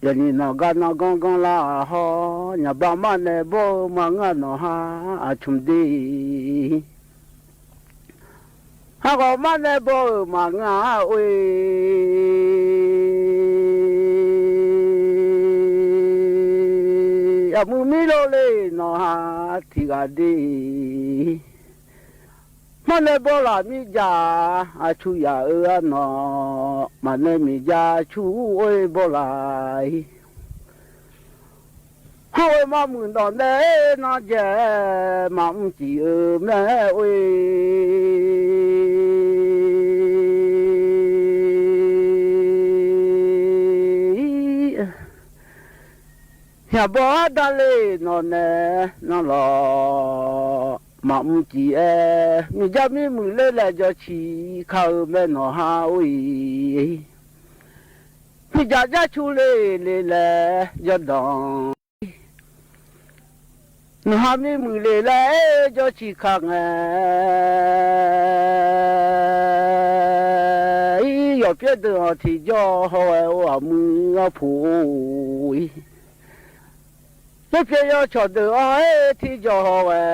yawqnyiq nawq gar nar gan gan laf hawr, nyaqbav marnae bawr-eu maqngeur nawq ha aqcmq de. Arghawq marnae bawr-euq maqngeur-a or-ir. Aqmuiq mirlov le nawq ha tiqghaq de. Marnae bawrlaf mirjav aqcur yaf-eu arnawq, maqnae miqjav cur or-ir bawrlaf-ir. Hawr-eu marmuiq dawq nae-aer nar jaev maqmr cif-eu mae or-ir. Yaqbawr arda le nawq nae nar lawq, maqmr cif-aer miqjav mirmuiq ler laer jawr ciq ka-eu mae nawq ha or-ir. Mirjaq jar cu le le laer jawrdanq-ir. Nawq ha mirmuiq le laer jawr ciq ka ngae-ir. Yawqpyaer deuq-anr tiqjawr haw ghae-or, aqmuiq arpoq-or-ir. Yawpyaer yawcawq deuq-anr-aer tiqjawr haw ghae,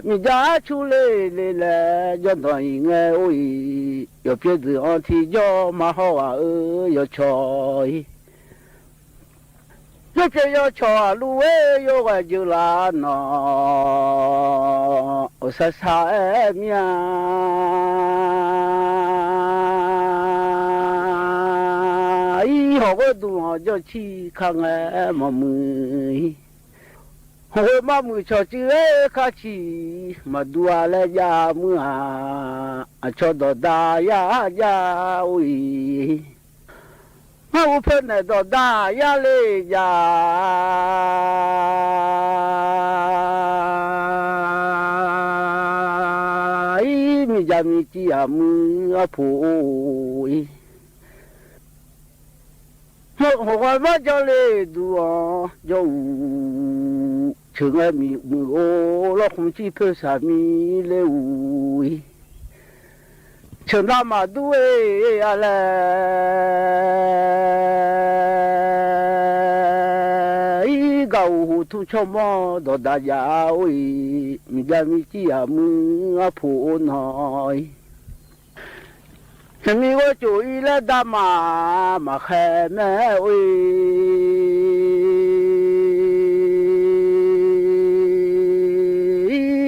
miqjav arcur le le laer jawrdanq-iq ngae or-ir. Yawqpyaer deuq-anr tiqjawr maqhaw ghaq-eu yawcawq-ir. Yawpyaer yawcawq aqluf-aer yawghae jeuqlaf nawq, ghawqshaq shaq-aer mir-a-ir. Hawq ghoer duq-anr jawr ciq ka ngae maqmuiq-ir. Hawq ghoer marmuiq cawqcuiv-aer kar ciq maqdur-a laer jav muir-aq, aqcawq dawqda yar jav or-ir. Ngar ur poer naeq dawqda yar le jav-ir. Miqjav mirciv aqmuiq arpoq-or-ir. Hawq ghoer marjawr le duq-anr jawr-uq, ceuq ngae miqmuiq-or, lawrkhmq cir poer saqmir ler-uq-ir. Ceuq navmaqdur-e-a laer-ir, gaq-uq huqtmr tsawrmawr dawqda jav-or-ir. Miqjav mirciv aqmuiq arpoq-or nawq-ir. Yaqmiq ghoer cof-ir laer dama maqkhaer mae-or-ir.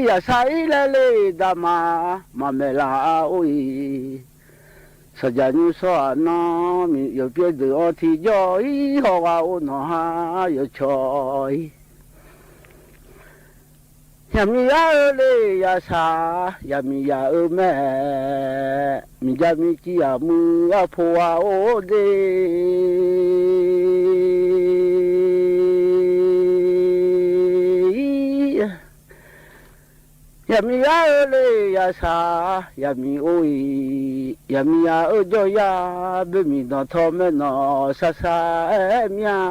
Yaqsar-ir laer le dama maqmaeq laf-or-ir. Saqjaq nymr sawr-aq nanr, yawqpyaer deuq-anr tiqjawr-ir haw ghaq-or nawq ha yawcawq-ir. Yaqmiq yar-eu le yaqsaq, yaqmiq yaq-eu mae, miqjav mirciv aqmuiq arpoq ghaq-or de. Yaqmiq yar-eu le yaqsaq, yaqmiq or-ir, yaqmiq yaq-eu jawryar, boermiq danqtawq maernawq sarsar-aer mir-a-ir.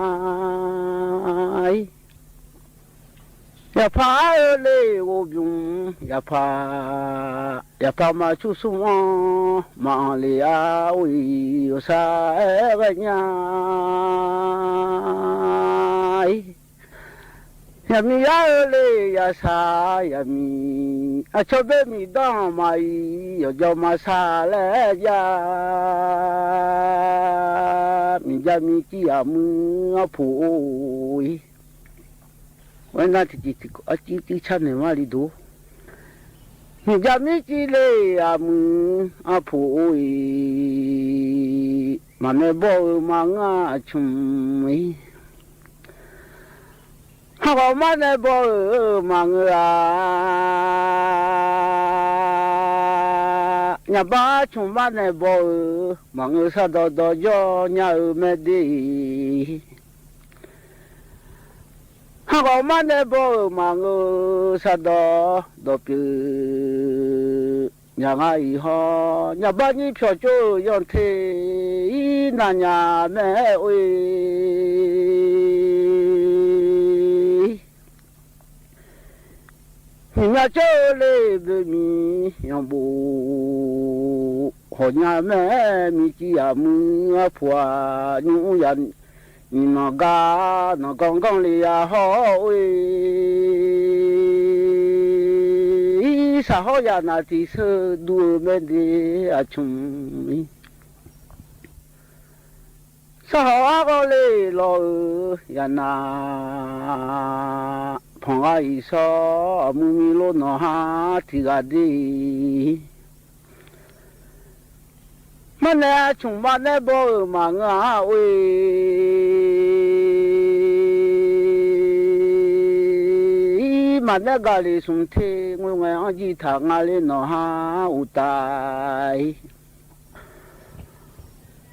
Yaqpaq ar-eu le ghovbymq, yaqpaq, yaqpaq maqcur smr-anr maqanq le-a or-ir, ghawqshaq-aer ghae nya-ir. Yaqmiq yar-eu le, yaqsaq yaqmiq, aqcawq bae miqdanr maqir, yawqjawr maqsaq laer jav. Miqja mircir aqmuir arpoq or-ir. Aernar tiqjeq tiqkawv arcir cir car naeq ma li dor. Miqja mircir le, aqmuir arpoq or-ir. Maqnaeq bawr-eu maqngeur aqcmq-ir. Khanrkhawf marnaeq baw-euq maqngeur-a. Nyaqbar arcmq marnaeq baw-euq maqngeur, sardawq dawq jawr nya-eu maerde. Khanrkhawf marnaeq baw-euq maqngeur, sardawq dawq pyeuf nya nga-iq hawr, nyaqbar nyir pyawq tsov-euq yanr te-ir navnyaf mae or-e. Nyiq myav tsov-eu le, boeqmiq yanqbof hawq nya mae, mircir aqmuir arpoq-aq, nymr ya nyiq nanq gar nanq ganr ganr le-a hawr or-e. Irsaq hawr yaq naq tiq sheu dur-eu maerde aqcmq-ir. Sarhawq arghawr le lawq-euq yaq naq panq ghaq-iq shawr, aqmuir mir lor nawq har tiq ghaq de. Marnaeq aqcmq marnaeq baw-euq maqngeur-a or-e. Maqnaeq gaqle smq te ngoerngae anr jir taq nga le nawq har uqtaf-ir.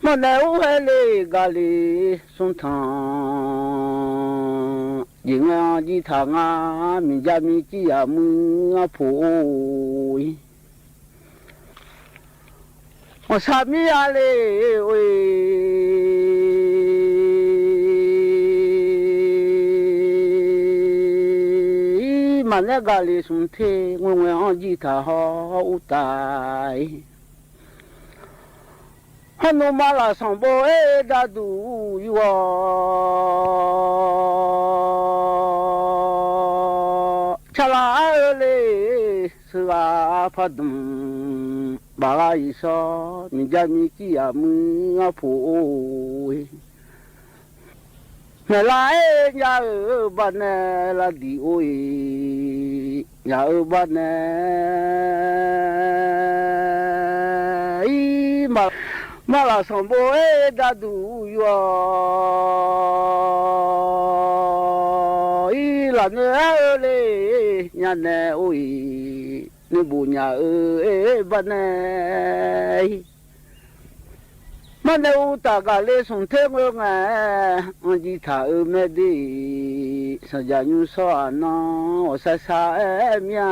Marnaeq urhaer le gaqle smq tanq, jeq ngae anr jir taq nga, miqja mircir aqmuir arpoq or-ir. Ghawqshaq mir-a le or-e. Maqnaeq gaqle smq te ngoerngae anr jir taq hawr uqtaf-ir. Hawrnmr maqlaq sanqbof-aer darduq yur-awq. Caqlaq ar-eu le sheuqghaq pardmq baf ghaq-iq shawr, miqja mircir aqmuir arpoq or-e. Maeqlar aer nya-euq barnae lavdiq or-e. Nya-eu barnae-ir, maqlaq sanqbof-aer darduq yur-awq-ir. Lafnoeq ar-eu le nyanaeq or-e. Noeqbof nya-eu barnae-ir. Marnae uqtaf gaqle smq ter ngoerngae anr jir taq-eu maerde. Sanqjaq nymr shawr aqnan ghawqshaq shaq-aer mir-a-ir.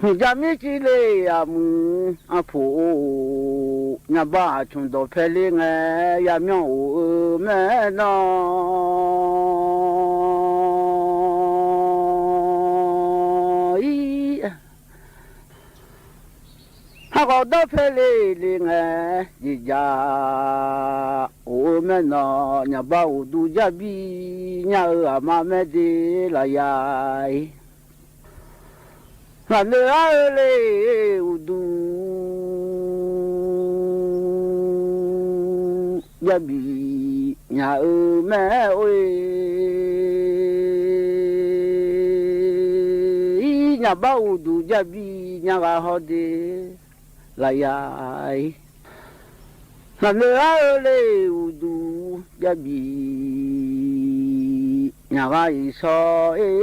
Miqja mircir le aqmuir arpoq or-e. Nyaqbar aqcmq dawqpae le ngae yamyanr of-eu maernawr ir. Khanrkhawf dawrpae le le ngae jeqjaq of-eu maernawr, nyaqbar uqduq jarbir nya-eu aqma maerde lafyaq-ir. Lafnoeq ar-eu le uqduq jarbif nya-eu mae or-e. Nyaqbar uqduq jarbir nya ghaq hawr de lafyaq-ir. Lafnoeq ar-eu le uqduq jarbif nya ghaq-iq shawr-ir.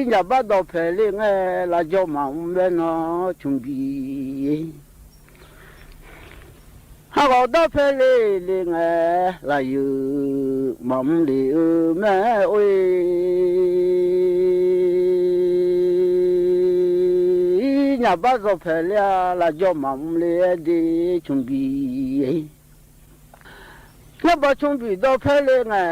Nyaqbar dawqpae le ngae lafjawr maqmr maernawr cmq bi-ir. Khanrkhawf dawrpae le le ngae lafyeuq maqmr lef-eu mae or-e. Nyaqbar dawqpae le-a lafjawr maqmr le-aer de cmq bi-ir. Nyaqbar cmq bi dawrpae le ngae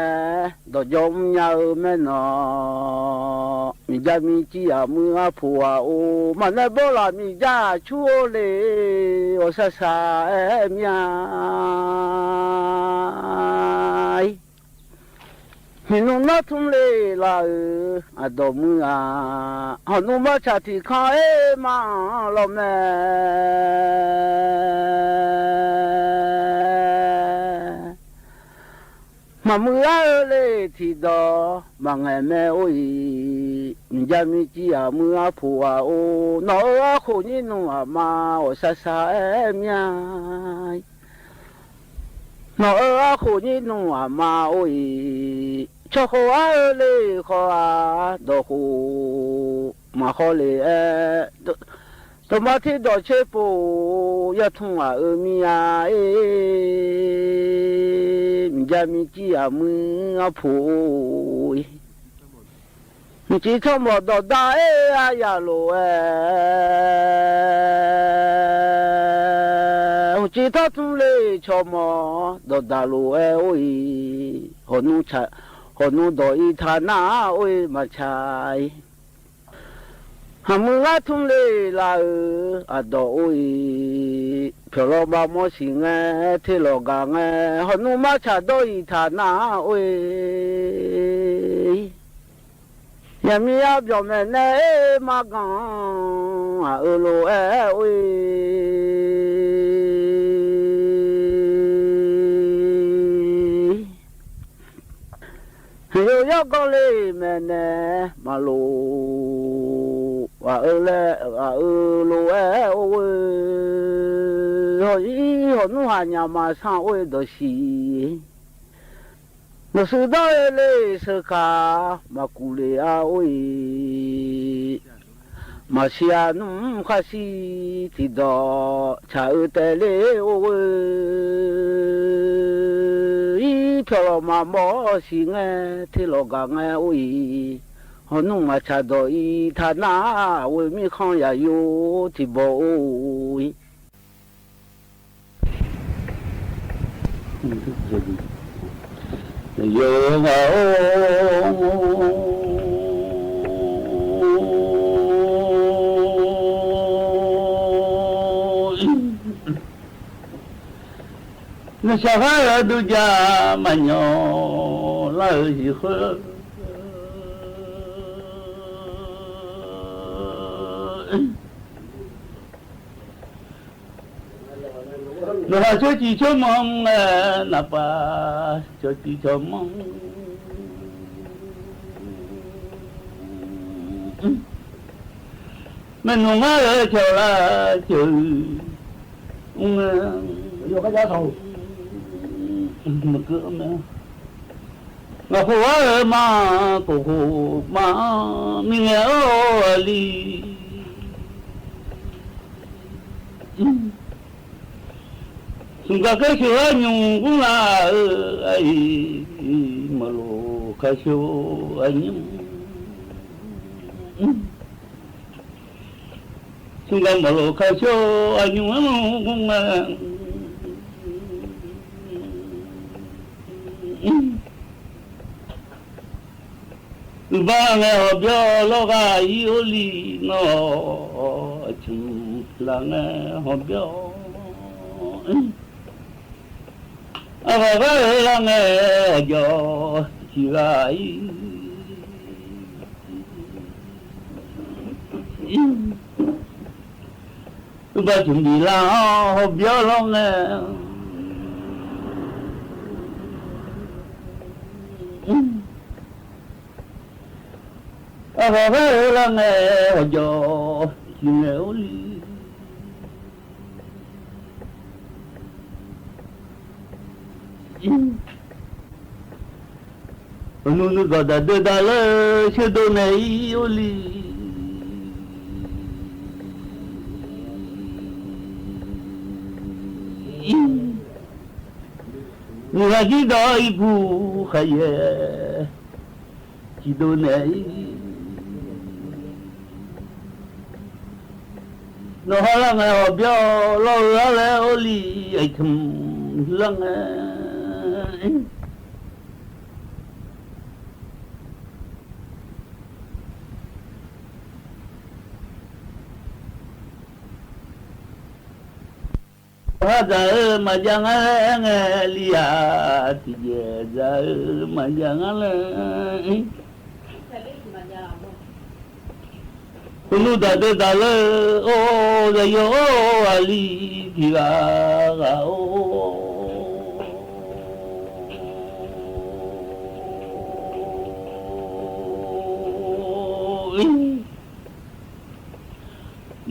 dawqjawr mrnya-eu maernawr, Miqjar miqcir aqmuir arpoq ghaq-or, maqnae bawrlaf miqjar aqcur-or le, ghawqshaq shaq-aer mir-a. Miqnmr nar tmr le laf-euq aqdawq muir-aq, hawqnmr martsaq tiq kanr-aer mar-anr lawr mae. Maqmuiq lar-eu le tiqdawq maqngaeq mae or-iq, miqjar miqcir aqmuir arpoq ghaq-or, nawq-euq arkhof nyir nmr aqma ghawqshaq shaq-aer mir-a. Nawq-euq arkhof nyir nmr aqma or-iq, tsawrkhof ar-eu le khawf-aq, dawqkhof maqkhawf le-aer, dawqma tiq dawq tser pov-eu yartmr ghaq-euq mir-a. Miqjar miqcir aqmuir arpoq-or-iq, mqcif tsawrmawq dawqdaq-aer aryaq lof-aer, mqcif tar tmr le tsawrmawq dawqdaq lof-aer or-iq, hawqnmr dawq ir taq nar or-iq maqtsaq-ir. Aqmuir lar tmr le laf-euq aqdawq or-iq, pyawq lawr bavmawr siq ngae, te lawq gaq ngae, hawqnmr martsaq dawr-iq taq nar or-iq, yaqmir arbyawq maeqnaeq-aer mar ganq-anr aq-eu lof-aer or-iq, aqyawf yawrganr le maeqnaeq maqlof, aq-eu laer aq-eu lof-aer or-eu, hawq-ir hawqnmr haq nyaf maqsanr or-eu dawqsiq, nawqshuif dawr-eu le sheuq kaq maqkuf le-a or-iq, maqsiq-a nmr khar shir tiqdawq tsaq-eu taef le or-eu, ir pyawq lawq maqmawr siq ngae, te lawq gaq ngae or-iq, hawqnmr maqtsaq dawq ir taq nar, aqghoe mirkhanq yaq yo tiqbaw or-iq. Yawqghaq-or, nuisar ghaq-eu aqdui ja maqnyawq lar-euq jeq khoer, nawqha tsawrcif tsawrmanr-aer naqpav tsawrcif tsawrmanr, maernmr ngar-eu cawq lar cawq-eu mr-a, maqkeuv-eu mae. Ngaq khof-ar-eu ma, kof khof ma, mirngae-or aqli. Smq gaq kaer sheuq-ar nymq gmr laf-eu aqyuif, maqloq kar sheuq aqnymr. Smq gaq maqloq kar sheuq aqnymr-anr gmr ngae, uqbar ngae hawqbyawr lawr ghaq-ir or li, nawr aqcmq laf ngae hawqbyawr, aqghaq ghar-eu lar ngae aqjawq tiq ghaq-ir. Uqbar cmq bif lar-anr hawqbyawr lawr ngae, aqghaq ghar-eu lar ngae aqjawq tiq ngae or li. Uqnuv nuigawq daq deuv dav lar-eu sherdov naeq-ir or li. Nyiq ghaq jir dawq-ir puq khaqyaer tiqdov naeq-ir. Nawq ha lar ngae hawqbyawr lawr-eu-ar laer or li, aqcmq lar ngae. Khar dzaq-eu maqjav ngar laer ngae li-aq, tiqjeq dzaq-eu maqjav ngar laer. Khoerlof daq deuv daq ler-eu or, zaqyo or, aqli tiq ghaq ghaq or.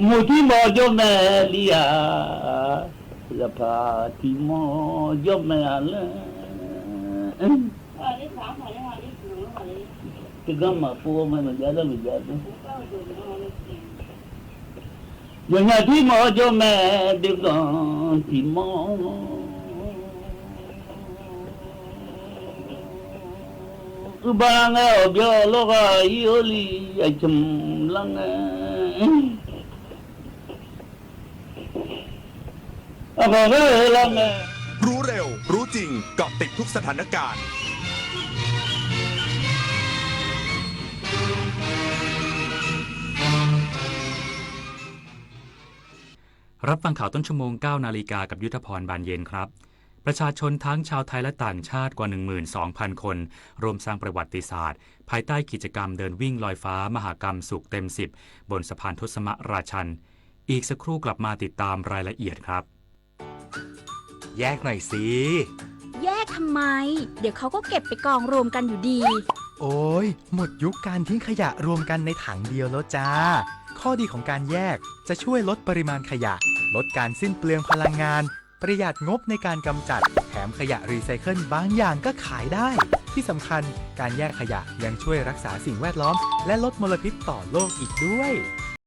Muiq tir mawf jawr mae li-aq, zaqpaq tiq mawf jawr mae-a laer. Teugar maqpov mae, maqjav lar maqjav lar. Yawqnya tir mawf jawr mae, deuganq tiq mawf. Uiqba ngae awqbyawq lawrghaq ir-eu li, aqcamq lar ngae. Aqbawq ghae-eu lar ngae. รู้เร็ว รู้จริง เกาะติดทุกสถานการณ์ รับฟังข่าวต้นชั่วโมง เก้านาฬิกา กับยุทธพร บานเย็นครับ ประชาชนทั้งชาวไทยและต่างชาติกว่า หนึ่งหมื่นสองพัน คน ร่วมสร้างประวัติศาสตร์ ภายใต้กิจกรรมเดินวิ่งลอยฟ้ามหกรรมสุขเต็มสิบ บนสะพานทศมราชัน อีกสักครู่กลับมาติดตามรายละเอียดครับ แยกหน่อยสิ แยกทำไม เดี๋ยวเขาก็เก็บไปกองรวมกันอยู่ดี โอ้ย หมดยุคการทิ้งขยะรวมกันในถังเดียวแล้วจ้า ข้อดีของการแยกจะช่วยลดปริมาณขยะ ลดการสิ้นเปลืองพลังงาน ประหยัดงบในการกำจัด แถมขยะรีไซเคิลบางอย่างก็ขายได้ ที่สำคัญ การแยกขยะยังช่วยรักษาสิ่งแวดล้อม และลดมลพิษต่อโลกอีกด้วย